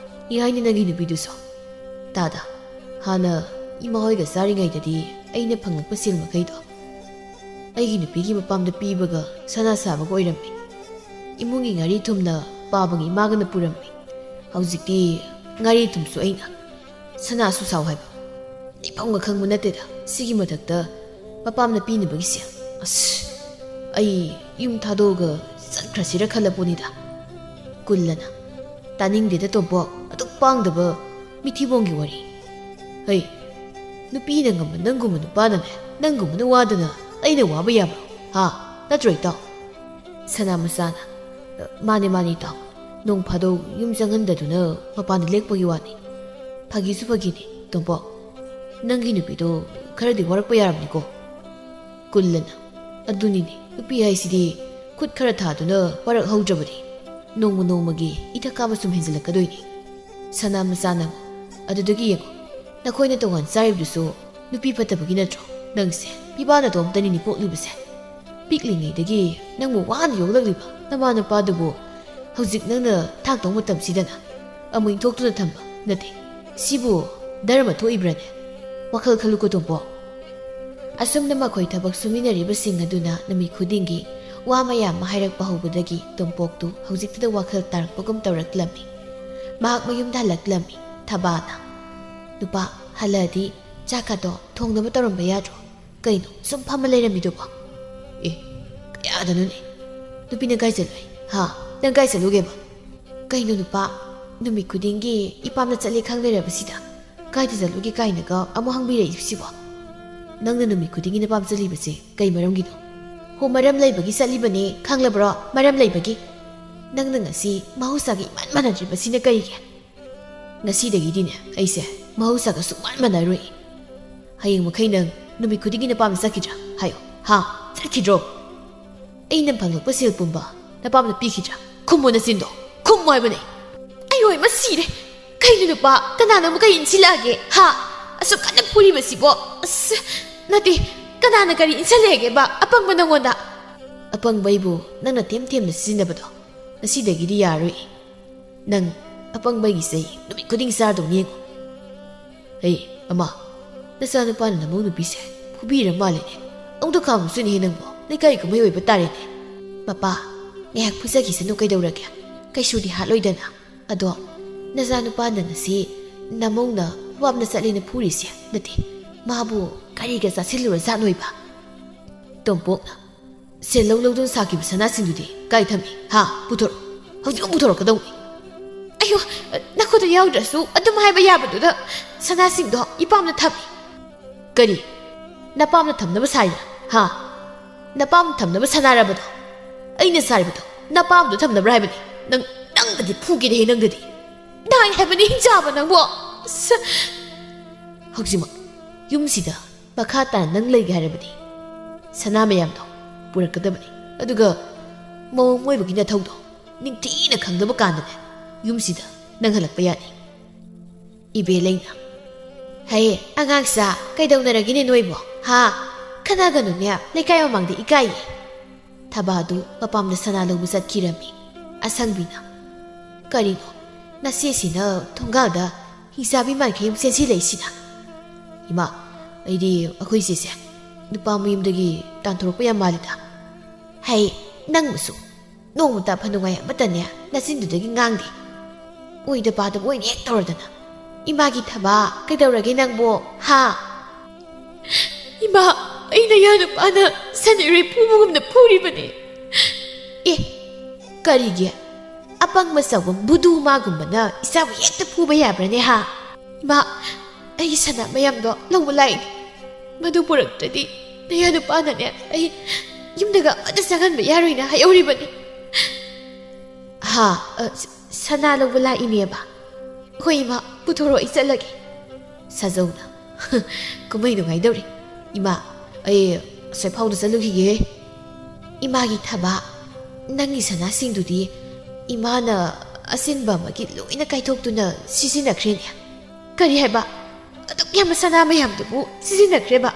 ꯌꯥꯏꯅꯦ ꯅꯪꯒꯤ ꯅꯨꯄꯤꯗꯨꯁꯨ꯫ ꯇꯥꯗ, ꯍꯥꯟꯅ ꯏꯃꯥ ꯍꯣꯏꯒ ꯆꯥꯔꯤꯉꯩꯗꯗꯤ ꯑꯩꯅ ꯐꯪꯂꯛꯄ ꯁꯦꯜ ꯃꯈꯩꯗꯣ ꯑꯩꯒꯤ ꯅꯨꯄꯤꯒꯤ ꯃꯄꯥꯝꯗ ꯄꯤꯕꯒ ꯁꯅꯥ ꯁꯥꯕꯒ ꯑꯣꯏꯔꯝꯃꯤ꯫ ꯏꯃꯨꯡꯒꯤ ꯉꯥꯔꯤ ꯊꯨꯝꯅ ꯄꯥꯕꯒ ꯏꯃꯥꯒꯅ ꯄꯨꯔꯝꯃꯤ꯫ ꯍꯧꯖꯤꯛꯇꯤ ꯉꯥꯔꯤ ꯊꯨꯝꯁꯨ ꯑꯩꯅ, ꯁꯅꯥꯁꯨ ꯁꯥꯎ ꯍꯥꯏꯕ꯫ ꯂꯩꯐꯝꯒ ꯈꯪꯕ ꯅꯠꯇꯦꯗ꯫ ꯁꯤꯒꯤ ꯃꯊꯛꯇ ꯃꯄꯥꯝꯅ ꯄꯤꯅꯕꯒꯤ ꯁꯦꯜ꯫ ꯑꯁ, ꯑꯩ ꯌꯨꯝ ꯊꯥꯗꯣꯛꯑꯒ ꯆꯠꯈ꯭ꯔꯁꯤꯔ ꯈꯜꯂꯄꯣꯠꯅꯤꯗ꯫" ꯀꯨꯜꯂꯅ, "ꯇꯥꯅꯤꯡꯗꯦꯗ ꯇꯣꯝꯄꯣꯛ, ꯑꯗꯨꯛ ꯄꯥꯡꯗꯕ ꯃꯤꯊꯤꯕꯣꯡꯒꯤ ꯋꯥꯔꯤ꯫ ꯍꯩ, ꯅꯨꯄꯤꯅ ꯉꯝꯕ ꯅꯪꯒꯨꯝꯕ ꯅꯨꯄꯥꯅꯅꯦ, ꯅꯪꯒꯨꯝꯕꯅ ꯋꯥꯗꯅ ꯑꯩꯅ ꯋꯥꯕ ꯌꯥꯕ꯭ꯔꯣ? ꯍꯥ? ꯅꯠꯇ꯭ꯔꯣ ꯏꯇꯥꯎ?" ꯁꯅꯥ ꯃꯆꯥꯅ, "ꯃꯥꯅꯦ, ꯃꯥꯅꯦ ꯏꯇꯥꯎ꯫ ꯅꯣꯡ ꯐꯥꯗꯣꯛ ꯌꯨꯝ ꯆꯪꯍꯟꯗꯗꯨꯅ ꯃꯄꯥꯟꯗ ꯂꯦꯛꯄꯒꯤ ꯋꯥꯅꯤ꯫ ꯐꯥꯒꯤꯁꯨ ꯐꯥꯒꯤꯅꯤ, ꯇꯣꯝꯄꯣꯛ꯫ ꯅꯪꯒꯤ ꯅꯨꯄꯤꯗꯣ ꯈꯔꯗꯤ ꯋꯥꯔꯛꯄ ꯌꯥꯔꯕꯅꯤꯀꯣ꯫ ꯀꯨꯜꯂꯅ꯫ ꯑꯗꯨꯅꯤꯅꯦ, ꯅꯨꯄꯤ ꯍꯥꯏꯁꯤꯗꯤ ꯈꯨꯠ ꯈꯔ ꯊꯥꯗꯨꯅ ꯋꯥꯔꯛꯍꯧꯗ꯭ꯔꯕꯗꯤ ꯅꯣꯡꯃ ꯅꯣꯡꯃꯒꯤ ꯏꯊꯛ ꯀꯥꯕ ꯁꯨꯝ ꯍꯦꯟꯖꯤꯜꯂꯛꯀꯗꯣꯏꯅꯤ꯫ ꯁꯅꯥ ꯃꯆꯥ ꯅꯪ, ꯑꯗꯨꯗꯒꯤ ꯌꯦꯡꯉꯣ, ꯅꯈꯣꯏꯅ ꯇꯣꯉꯥꯟ ꯆꯥꯔꯤꯕꯗꯨꯁꯨ ꯅꯨꯄꯤ ꯐꯠꯇꯕꯒꯤ ꯅꯠꯇ꯭ꯔꯣ? ꯅꯪꯁꯦ ꯄꯤꯕꯥ ꯅꯇꯣꯝꯇꯅꯤꯅꯦ ꯄꯣꯛꯂꯤꯕꯁꯦ꯫ ꯄꯤꯛꯂꯤꯉꯩꯗꯒꯤ ꯅꯪꯕꯨ ꯋꯥꯅ ꯌꯣꯛꯂꯛꯂꯤꯕ ꯅꯃꯥ ꯅꯄꯥꯗꯨꯕꯨ ꯍꯧꯖꯤꯛ ꯅꯪꯅ ꯊꯥꯛꯇꯧ ꯃꯇꯝꯁꯤꯗꯅ ꯑꯃꯨꯛ ꯏꯟꯊꯣꯛꯇꯨꯅ ꯊꯝꯕ ꯅꯠꯇꯦ꯫ ꯁꯤꯕꯨ ꯙꯔꯃ ꯊꯣꯛꯏꯕ꯭ꯔꯅꯦ? ꯋꯥꯈꯜ ꯈꯜꯂꯨꯀꯣ, ꯇꯣꯝꯄꯣꯛ꯫ ꯑꯁꯨꯝꯅ ꯃꯈꯣꯏ ꯊꯕꯛ ꯁꯨꯃꯤꯟꯅꯔꯤꯕꯁꯤꯡ ꯑꯗꯨꯅ ꯅꯨꯃꯤꯠ ꯈꯨꯗꯤꯡꯒꯤ ꯋꯥ ꯃꯌꯥꯝ ꯑꯃ ꯍꯥꯏꯔꯛꯄ ꯍꯧꯕꯗꯒꯤ ꯇꯣꯝꯄꯣꯛꯇꯨ ꯍꯧꯖꯤꯛꯇꯗ ꯋꯥꯈꯜ ꯇꯥꯔꯛꯄꯒꯨꯝ ꯇꯧꯔꯛꯂꯝꯃꯤ꯫ ꯃꯍꯥꯛ ꯃꯌꯨꯝꯗ ꯍꯜꯂꯛꯂꯝꯃꯤ꯫ ꯊꯕꯥꯅ, "ꯅꯨꯄꯥ, ꯍꯜꯂꯛꯑꯗꯤ ꯆꯥꯛꯀꯗꯣ ꯊꯣꯡꯅꯕ ꯇꯧꯔꯝꯕ ꯌꯥꯗ꯭ꯔꯣ? ꯀꯩꯅꯣ ꯁꯨꯝ ꯐꯝꯃ ꯂꯩꯔꯝꯃꯤꯗꯨꯕꯣ?" "ꯑꯦ, ꯀꯌꯥꯗꯅꯣꯅꯦ? ꯅꯨꯄꯤ ꯅꯪ ꯀꯥꯏ ꯆꯠꯂꯨꯏ? ꯍꯥ? ꯅꯪ ꯀꯥꯏ ꯆꯠꯂꯨꯒꯦꯕ?" "ꯀꯩꯅꯣ ꯅꯨꯄꯥ, ꯅꯨꯃꯤꯠ ꯈꯨꯗꯤꯡꯒꯤ ꯏꯄꯥꯝꯗ ꯆꯠꯂꯦ ꯈꯪ ꯂꯩꯔꯕꯁꯤꯗ ꯀꯥꯏꯗ ꯆꯠꯂꯨꯒꯦ ꯀꯥꯏꯅꯒ ꯑꯃꯨꯛ ꯍꯪꯕꯤꯔꯛꯏꯁꯤꯕꯣ? ꯅꯪꯅ ꯅꯨꯃꯤꯠ ꯈꯨꯗꯤꯡꯒꯤ ꯅꯄꯥꯝ ꯆꯠꯂꯤꯕꯁꯦ ꯀꯩ ꯃꯔꯝꯒꯤꯅꯣ?" "ꯍꯣ, ꯃꯔꯝ ꯂꯩꯕꯒꯤ ꯆꯠꯂꯤꯕꯅꯦ, ꯈꯪꯂꯕ꯭ꯔꯣ? ꯃꯔꯝ ꯂꯩꯕꯒꯤ꯫ ꯅꯪꯅ ꯉꯁꯤ ꯃꯍꯧꯁꯥꯒ ꯏꯃꯥꯟ ꯃꯥꯟꯅꯗ꯭ꯔꯤꯕꯁꯤꯅ ꯀꯔꯤꯒꯤ?" "ꯉꯁꯤꯗꯒꯤꯗꯤꯅꯦ ꯑꯩꯁꯦ ꯃꯍꯧꯁꯥꯒ ꯁꯨꯛꯃꯥꯟ ꯃꯥꯟꯅꯔꯣꯏ꯫ ꯍꯌꯦꯡ ꯃꯈꯩ ꯅꯪ ꯅꯨꯃꯤꯠ ꯈꯨꯗꯤꯡꯒꯤ ꯅꯄꯥꯝꯗ ꯆꯠꯈꯤꯗ꯭ꯔꯥ? ꯍꯥꯏꯌꯣ, ꯍꯥ? ꯆꯠꯈꯤꯗ꯭ꯔꯣ? ꯑꯩꯅ ꯐꯪꯂꯛꯄ ꯁꯦꯜ ꯄꯨꯝꯕ ꯅꯄꯥꯝꯗ ꯄꯤꯈꯤꯗ꯭ꯔꯥ? ꯈꯨꯝꯃꯣ ꯅꯆꯤꯟꯗꯣ, ꯈꯨꯝꯃꯣ ꯍꯥꯏꯕꯅꯦ꯫" "ꯑꯩ ꯍꯣꯏ, ꯃꯁꯤꯔꯦ꯫ ꯀꯩꯅꯣ ꯅꯨꯄꯥ, ꯀꯅꯥꯅ ꯑꯃꯨꯛ ꯀꯩ ꯏꯟꯁꯤꯜꯂꯛꯑꯒꯦ? ꯍꯥ? ꯑꯁꯨꯛ ꯀꯟꯅ ꯐꯨꯔꯤꯕꯁꯤꯕꯣ? ꯑꯁ, ꯅꯠꯇꯦ, ꯀꯅꯥꯅ ꯀꯔꯤ ꯏꯟꯁꯤꯜꯂꯛꯑꯒꯦꯕ? ꯑꯄꯪꯕ ꯅꯪꯉꯣꯟꯗ?" "ꯑꯄꯪꯕ ꯑꯩꯕꯨ ꯅꯪꯅ ꯊꯦꯝ ꯊꯦꯝꯅ ꯁꯤꯖꯤꯟꯅꯕꯗꯣ ꯉꯁꯤꯗꯒꯤꯗꯤ ꯌꯥꯔꯣꯏ꯫ ꯅꯪ ꯑꯄꯪꯕꯒꯤ ꯆꯩ ꯅꯨꯃꯤꯠ ꯈꯨꯗꯤꯡ ꯆꯥꯗꯧꯅꯤ, ꯌꯦꯡꯉꯨ꯫" "ꯍꯩ, ꯑꯃ, ꯅꯆꯥꯅꯨꯄꯥꯅ ꯅꯃꯧ ꯅꯨꯄꯤꯁꯦ ꯐꯨꯕꯤꯔ ꯃꯥꯜꯂꯦꯅꯦ꯫ ꯑꯃꯨꯛꯇ ꯈꯥꯝꯃꯨꯁꯨꯅꯦꯍꯦ ꯅꯪꯕꯣ, ꯂꯩꯀꯥꯏ ꯀꯨꯝꯍꯩ ꯑꯣꯏꯕ ꯇꯥꯔꯦꯅꯦ꯫" "ꯃꯄꯥ, ꯉꯥꯏꯍꯥꯛ ꯐꯨꯖꯈꯤꯁꯅꯨ, ꯀꯩꯗꯧꯔꯒꯦ? ꯀꯩꯁꯨꯗꯤ ꯍꯥꯠꯂꯣꯏꯗꯅ꯫ ꯑꯗꯣ ꯅꯆꯥꯅꯨꯄꯥꯅ ꯉꯁꯤ ꯅꯃꯧꯅ ꯋꯥꯞꯅ ꯆꯠꯂꯦꯅ ꯐꯨꯔꯤꯁꯦ ꯅꯠꯇꯦ, ꯃꯥꯕꯨ ꯀꯔꯤꯒ ꯆꯥꯁꯤꯜꯂꯨꯔꯖꯥꯠꯅꯣꯏꯕ?" ꯇꯣꯝꯄꯣꯛꯅ, "ꯁꯦꯜ ꯂꯧ ꯂꯧꯗꯨꯅ ꯁꯥꯈꯤꯕ ꯁꯅꯥꯁꯤꯡꯗꯨꯗꯤ ꯀꯥꯏ ꯊꯝꯃꯤ? ꯍꯥ? ꯄꯨꯊꯣꯔꯛꯑꯣ꯫ ꯍꯧꯖꯤꯛꯃꯛ ꯄꯨꯊꯣꯔꯛꯀꯗꯧꯅꯤ꯫" "ꯑꯌꯣ, ꯅꯈꯨꯠꯇ ꯌꯥꯎꯗ꯭ꯔꯁꯨ ꯑꯗꯨꯝ ꯍꯥꯏꯕ ꯌꯥꯕꯗꯨꯗ ꯁꯅꯥꯁꯤꯡꯗꯣ ꯏꯄꯥꯝꯗ ꯊꯝꯃꯤ꯫" "ꯀꯔꯤ? ꯅꯄꯥꯝꯗ ꯊꯝꯅꯕ ꯁꯥꯏꯔꯥ? ꯍꯥ? ꯅꯄꯥꯝꯗ ꯊꯝꯅꯕ ꯁꯅꯥꯔꯕꯗꯣ? ꯑꯩꯅ ꯁꯥꯔꯤꯕꯗꯣ ꯅꯄꯥꯝꯗ ꯊꯝꯅꯕ꯭ꯔꯥ ꯍꯥꯏꯕꯅꯤ? ꯅꯪ, ꯅꯪꯗꯗꯤ ꯐꯨꯒꯦꯅꯦꯍꯦ, ꯅꯪꯗꯗꯤ꯫ ꯅꯥꯏ ꯍꯥꯏꯕꯅꯤ, ꯍꯤꯡꯆꯥꯕ ꯅꯪꯕꯣ꯫ ꯁ-, ꯍꯧꯖꯤꯛꯃꯛ ꯌꯨꯝꯁꯤꯗ ꯃꯈꯥ ꯇꯥꯅ ꯅꯪ ꯂꯩꯒꯦ ꯍꯥꯏꯔꯕꯗꯤ ꯁꯅꯥ ꯃꯌꯥꯝꯗꯣ ꯄꯨꯔꯛꯀꯗꯕꯅꯤ꯫ ꯑꯗꯨꯒ ꯃꯑꯣꯡ ꯑꯣꯏꯕꯒꯤ ꯅꯊꯧꯗꯣ ꯅꯤꯡꯊꯤꯅ ꯈꯪꯗꯕ ꯀꯥꯟꯗꯅꯦ ꯌꯨꯝꯁꯤꯗ ꯅꯪ ꯍꯜꯂꯛꯄ ꯌꯥꯅꯤ꯫ ꯏꯕꯦꯂꯩꯅ, "ꯍꯦ, ꯑꯉꯥꯡꯁꯥ, ꯀꯩꯗꯧꯅꯔꯒꯦꯅꯦ ꯅꯣꯏꯕꯣ? ꯍꯥ? ꯈꯠꯅꯒꯅꯨꯅꯦ, ꯂꯩꯀꯥꯏ ꯃꯃꯥꯡꯗ ꯏꯀꯥꯏꯌꯦ꯫" ꯊꯕꯥꯗꯨ ꯃꯄꯥꯝꯗ ꯁꯅꯥ ꯂꯧꯕ ꯆꯠꯈꯤꯔꯝꯃꯤ꯫ ꯑꯁꯪꯕꯤꯅ, "ꯀꯔꯤꯅꯣ, ꯅꯆꯦꯁꯤꯅ ꯊꯣꯡꯒꯥꯜꯗ ꯍꯤꯡꯆꯥꯕꯤ ꯃꯥꯟꯈꯩ ꯑꯃꯨꯛ ꯆꯦꯟꯁꯤꯜꯂꯛꯏꯁꯤꯅ?" "ꯏꯃꯥ, ꯑꯩꯗꯤ ꯑꯩꯈꯣꯏ ꯆꯦꯁꯦ ꯅꯨꯄꯥ ꯃꯌꯨꯝꯗꯒꯤ ꯇꯥꯟꯊꯣꯔꯛꯄ ꯌꯥꯝ ꯃꯥꯜꯂꯤꯗ꯫" "ꯍꯩ, ꯅꯪꯕꯨꯁꯨ ꯅꯣꯡꯃꯇ ꯑꯐ ꯅꯨꯡꯉꯥꯏ ꯑꯃꯠꯇꯅꯦ ꯅꯆꯤꯟꯗꯨꯗꯒꯤ ꯉꯥꯡꯗꯦ꯫ ꯑꯣꯏꯗ ꯄꯥꯗꯕ ꯑꯣꯏꯅ ꯍꯦꯛ ꯇꯧꯔꯗꯅ꯫ ꯏꯃꯥꯒꯤ ꯊꯕꯥ, ꯀꯩꯗꯧꯔꯒꯦ ꯅꯪꯕꯣ? ꯍꯥ?" "ꯏꯃꯥ, ꯑꯩ ꯅꯌꯥ ꯅꯨꯄꯥꯅ ꯁꯟ ꯏꯔꯣꯏ ꯐꯨꯕꯒꯨꯝꯅ ꯐꯨꯔꯤꯕꯅꯤ꯫" "ꯑꯦ, ꯀꯔꯤꯒꯤ? ꯑꯄꯪꯕ ꯆꯥꯎꯕ ꯕꯨꯗꯨ ꯃꯥꯒꯨꯝꯕꯅ ꯏꯆꯥꯕꯨ ꯍꯦꯛꯇ ꯐꯨꯕ ꯌꯥꯕ꯭ꯔꯅꯦ, ꯍꯥ? ꯏꯃꯥ, ꯑꯩꯒꯤ ꯁꯅꯥ ꯃꯌꯥꯝꯗꯣ ꯂꯧꯕ ꯂꯥꯛꯏꯅꯦ꯫ ꯃꯗꯨ ꯄꯨꯔꯛꯇ꯭ꯔꯗꯤ ꯅꯌꯥ ꯅꯨꯄꯥꯅꯅꯦ ꯑꯩ ꯌꯨꯝꯗꯒ ꯑꯃꯠꯇ ꯆꯪꯍꯟꯕ ꯌꯥꯔꯣꯏꯅ ꯍꯥꯏꯍꯧꯔꯤꯕꯅꯤ꯫" "ꯍꯥ, ꯑ, ꯁ-, ꯁꯅꯥ ꯂꯧꯕ ꯂꯥꯛꯏꯅꯦꯕ?" "ꯍꯣꯏ ꯏꯃꯥ, ꯄꯨꯊꯣꯔꯛꯑꯣ, ꯑꯩ ꯆꯠꯂꯒꯦ꯫" ꯁꯥꯖꯧꯅ, "ꯀꯨꯝꯍꯩ ꯅꯨꯡꯉꯥꯏꯗꯧꯔꯤ꯫ ꯏꯃꯥ, ꯑꯩ ꯑꯁꯣꯏꯐꯥꯎꯗ ꯆꯠꯂꯨꯈꯤꯒꯦ꯫" "ꯏꯃꯥꯒꯤ ꯊꯕꯥ, ꯅꯪꯒꯤ ꯁꯅꯥꯁꯤꯡꯗꯨꯗꯤ ꯏꯃꯥꯅ ꯑꯆꯤꯟꯕ ꯑꯃꯒꯤ ꯂꯣꯏꯅ ꯀꯥꯏꯊꯣꯛꯇꯨꯅ ꯁꯤꯖꯤꯟꯅꯈ꯭ꯔꯦꯅꯦ꯫" "ꯀꯔꯤ ꯍꯥꯏꯕ? ꯑꯗꯨꯛ ꯌꯥꯝꯕ ꯁꯅꯥ ꯃꯌꯥꯝꯗꯨꯕꯨ ꯁꯤꯖꯤꯟꯅꯈ꯭ꯔꯦꯕ?"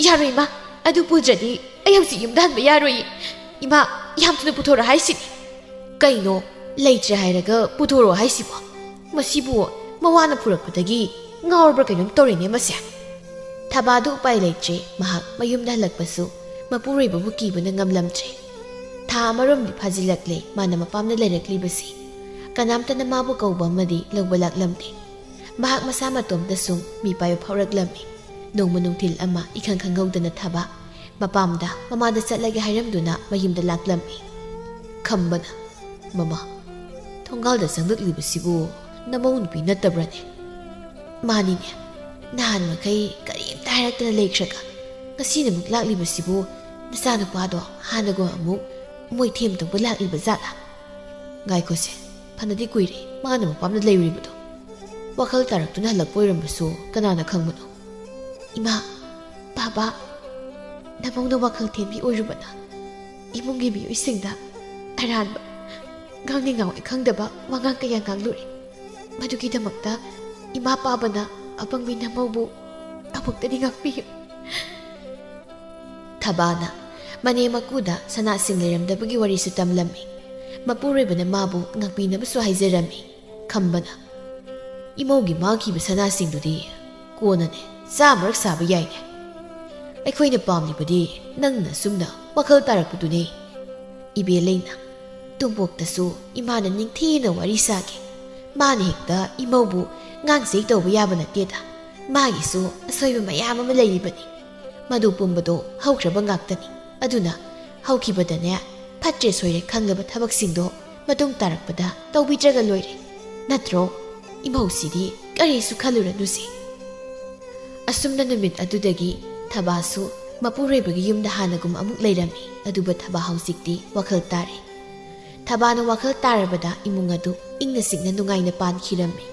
"ꯌꯥꯔꯣꯏ ꯏꯃꯥ, ꯑꯗꯨ ꯄꯨꯗ꯭ꯔꯗꯤ ꯑꯩ ꯍꯧꯖꯤꯛ ꯌꯨꯝꯗ ꯍꯟꯕ ꯌꯥꯔꯣꯏꯌꯦ꯫ ꯏꯃꯥ, ꯌꯥꯝ ꯊꯨꯅ ꯄꯨꯊꯣꯔꯛꯑꯣ ꯍꯥꯏꯁꯤꯅꯤ꯫" "ꯀꯩꯅꯣ, ꯂꯩꯇ꯭ꯔꯦ ꯍꯥꯏꯔꯒ ꯄꯨꯊꯣꯔꯛꯑꯣ ꯍꯥꯏꯁꯤꯕꯣ? ꯃꯁꯤꯕꯨ ꯃꯋꯥꯅ ꯄꯨꯔꯛꯄꯗꯒꯤ ꯉꯥꯎꯔꯕ꯭ꯔꯥ ꯀꯩꯅꯣꯝ ꯇꯧꯔꯦꯅꯦ ꯃꯁꯦ꯫" ꯊꯕꯥꯗꯨ ꯎꯄꯥꯏ ꯂꯩꯇ꯭ꯔꯦ꯫ ꯃꯍꯥꯛ ꯃꯌꯨꯝꯗ ꯍꯜꯂꯛꯄꯁꯨ ꯃꯄꯨꯔꯣꯏꯕꯕꯨ ꯀꯤꯕꯅ ꯉꯝꯂꯝꯗ꯭ꯔꯦ꯫ ꯊꯥ ꯑꯃꯔꯣꯝꯗꯤ ꯐꯥꯖꯤꯜꯂꯛꯂꯦ ꯃꯥꯅ ꯃꯄꯥꯝꯗ ꯂꯩꯔꯛꯂꯤꯕꯁꯤ꯫ ꯀꯅꯥꯝꯇꯅ ꯃꯥꯕꯨ ꯀꯧꯕ ꯑꯃꯗꯤ ꯂꯧꯕ ꯂꯥꯛꯂꯝꯗꯦ꯫ ꯃꯍꯥꯛ ꯃꯁꯥ ꯃꯇꯣꯝꯇ ꯁꯨꯝ ꯃꯤꯄꯥꯏꯕ ꯐꯥꯎꯔꯛꯂꯝꯃꯤ꯫ ꯅꯣꯡꯃ ꯅꯨꯡꯊꯤꯜ ꯑꯃ ꯏꯈꯪ ꯈꯪꯍꯧꯗꯅ ꯊꯕꯥ ꯃꯄꯥꯝꯗ ꯃꯃꯥꯗ ꯆꯠꯂꯒꯦ ꯍꯥꯏꯔꯝꯗꯨꯅ ꯃꯌꯨꯝꯗ ꯂꯥꯛꯂꯝꯃꯤ꯫ ꯈꯝꯕꯅ, "ꯃꯃꯥ, ꯊꯣꯡꯒꯥꯜꯗ ꯆꯪꯂꯛꯂꯤꯕꯁꯤꯕꯨ ꯅꯃꯧ ꯅꯨꯄꯤ ꯅꯠꯇꯕ꯭ꯔꯅꯦ?" "ꯃꯥꯅꯤꯅꯦ꯫ ꯅꯍꯥꯟ ꯃꯈꯩ ꯀꯔꯤꯝꯇ ꯍꯥꯏꯔꯛꯇꯅ ꯂꯩꯈ꯭ꯔꯒ ꯉꯁꯤꯅ ꯑꯃꯨꯛ ꯂꯥꯛꯂꯤꯕꯁꯤꯕꯨ ꯅꯆꯥꯅꯨꯄꯥꯗꯣ ꯍꯥꯟꯅꯒꯨꯝ ꯑꯃꯨꯛ ꯃꯣꯏ ꯊꯦꯝ ꯇꯧꯕ ꯂꯥꯛꯂꯤꯕ ꯖꯥꯠꯂꯥ?" ꯉꯥꯏꯈꯣꯁꯦ, ꯐꯅꯗꯤ ꯀꯨꯏꯔꯦ ꯃꯥꯅ ꯃꯄꯥꯝꯗ ꯂꯩꯔꯨꯔꯤꯕꯗꯣ꯫ ꯋꯥꯈꯜ ꯇꯥꯔꯛꯇꯨꯅ ꯍꯜꯂꯛꯄ ꯑꯣꯏꯔꯝꯕꯁꯨ ꯀꯅꯥꯅ ꯈꯪꯕꯅꯣ? ꯏꯃꯥ, ꯕꯥꯕꯥ, ꯅꯃꯧꯅ ꯋꯥꯈꯜ ꯊꯦꯝꯕꯤ ꯑꯣꯏꯔꯨꯕꯅ ꯏꯃꯨꯡꯒꯤ ꯃꯤꯑꯣꯏꯁꯤꯡꯗ ꯑꯔꯥꯟꯕ, ꯉꯥꯡꯅꯤꯡ ꯉꯥꯡꯑꯣꯏ ꯈꯪꯗꯕ ꯋꯥꯉꯥꯡ ꯀꯌꯥ ꯉꯥꯡꯂꯨꯔꯦ꯫ ꯃꯗꯨꯒꯤꯗꯃꯛꯇ ꯏꯃꯥ ꯄꯥꯕꯅ ꯑꯄꯪꯕꯤ ꯅꯃꯧꯕꯨ ꯑꯃꯨꯛꯇꯗꯤ ꯉꯥꯛꯄꯤꯌꯨ꯫ ꯊꯕꯥꯅ ꯃꯅꯦꯝ ꯃꯀꯨꯗ ꯁꯅꯥꯁꯤꯡ ꯂꯩꯔꯝꯗꯕꯒꯤ ꯋꯥꯔꯤꯁꯨ ꯇꯝꯂꯝꯃꯤ꯫ ꯃꯄꯨꯔꯣꯏꯕꯅ ꯃꯥꯕꯨ ꯉꯥꯛꯄꯤꯅꯕꯁꯨ ꯍꯥꯏꯖꯔꯝꯃꯤ꯫ ꯈꯝꯕꯅ, "ꯏꯃꯧꯒꯤ ꯃꯥꯡꯈꯤꯕ ꯁꯅꯥꯁꯤꯡꯗꯨꯗꯤ ꯀꯣꯟꯅꯅꯦ, ꯆꯥꯃꯔꯛ ꯁꯥꯕ ꯌꯥꯏꯅꯦ꯫ ꯑꯩꯈꯣꯏꯅ ꯄꯥꯝꯂꯤꯕꯗꯤ ꯅꯪꯅ ꯁꯨꯝꯅ ꯋꯥꯈꯜ ꯇꯥꯔꯛꯄꯗꯨꯅꯦ꯫" ꯏꯕꯦꯂꯩꯅ, "ꯇꯣꯝꯄꯣꯛꯇꯁꯨ ꯏꯃꯥꯅ ꯅꯤꯡꯊꯤꯅ ꯋꯥꯔꯤ ꯁꯥꯒꯦ꯫ ꯃꯥꯅ ꯍꯦꯛꯇ ꯏꯃꯧꯕꯨ ꯉꯥꯡꯆꯩ ꯇꯧꯕ ꯌꯥꯕ ꯅꯠꯇꯦꯗ꯫ ꯃꯥꯒꯤꯁꯨ ꯑꯁꯣꯏꯕ ꯃꯌꯥꯝ ꯑꯃ ꯂꯩꯔꯤꯕꯅꯤ꯫ ꯃꯗꯨ ꯄꯨꯝꯕꯗꯣ ꯍꯧꯈ꯭ꯔꯕ ꯉꯥꯛꯇꯅꯤ꯫ ꯑꯗꯨꯅ ꯍꯧꯈꯤꯕꯗꯅꯦ, ꯐꯠꯇ꯭ꯔꯦ ꯁꯣꯏꯔꯦ ꯈꯪꯂꯕ ꯊꯕꯛꯁꯤꯡꯗꯣ ꯃꯇꯨꯡ ꯇꯥꯔꯛꯄꯗ ꯇꯧꯕꯤꯗ꯭ꯔꯒ ꯂꯣꯏꯔꯦ꯫ ꯅꯠꯇ꯭ꯔꯣ? ꯏꯃꯧꯁꯤꯗꯤ ꯀꯔꯤꯁꯨ ꯈꯜꯂꯨꯔꯅꯨꯁꯦ꯫" ꯑꯁꯨꯝꯅ ꯅꯨꯃꯤꯠ ꯑꯗꯨꯗꯒꯤ ꯊꯕꯥꯁꯨ ꯃꯄꯨꯔꯣꯏꯕꯒꯤ ꯌꯨꯝꯗ ꯍꯥꯟꯅꯒꯨꯝ ꯑꯃꯨꯛ ꯂꯩꯔꯝꯃꯤ꯫ ꯑꯗꯨꯕꯨ ꯊꯕꯥ ꯍꯧꯖꯤꯛꯇꯤ ꯋꯥꯈꯜ ꯇꯥꯔꯦ꯫ ꯊꯕꯥꯅ ꯋꯥꯈꯜ ꯇꯥꯔꯕꯗ ꯏꯃꯨꯡ ꯑꯗꯨ ꯏꯪꯅ ꯆꯤꯛꯅ ꯅꯨꯡꯉꯥꯏꯅ ꯄꯥꯟꯈꯤꯔꯝꯃꯤ꯫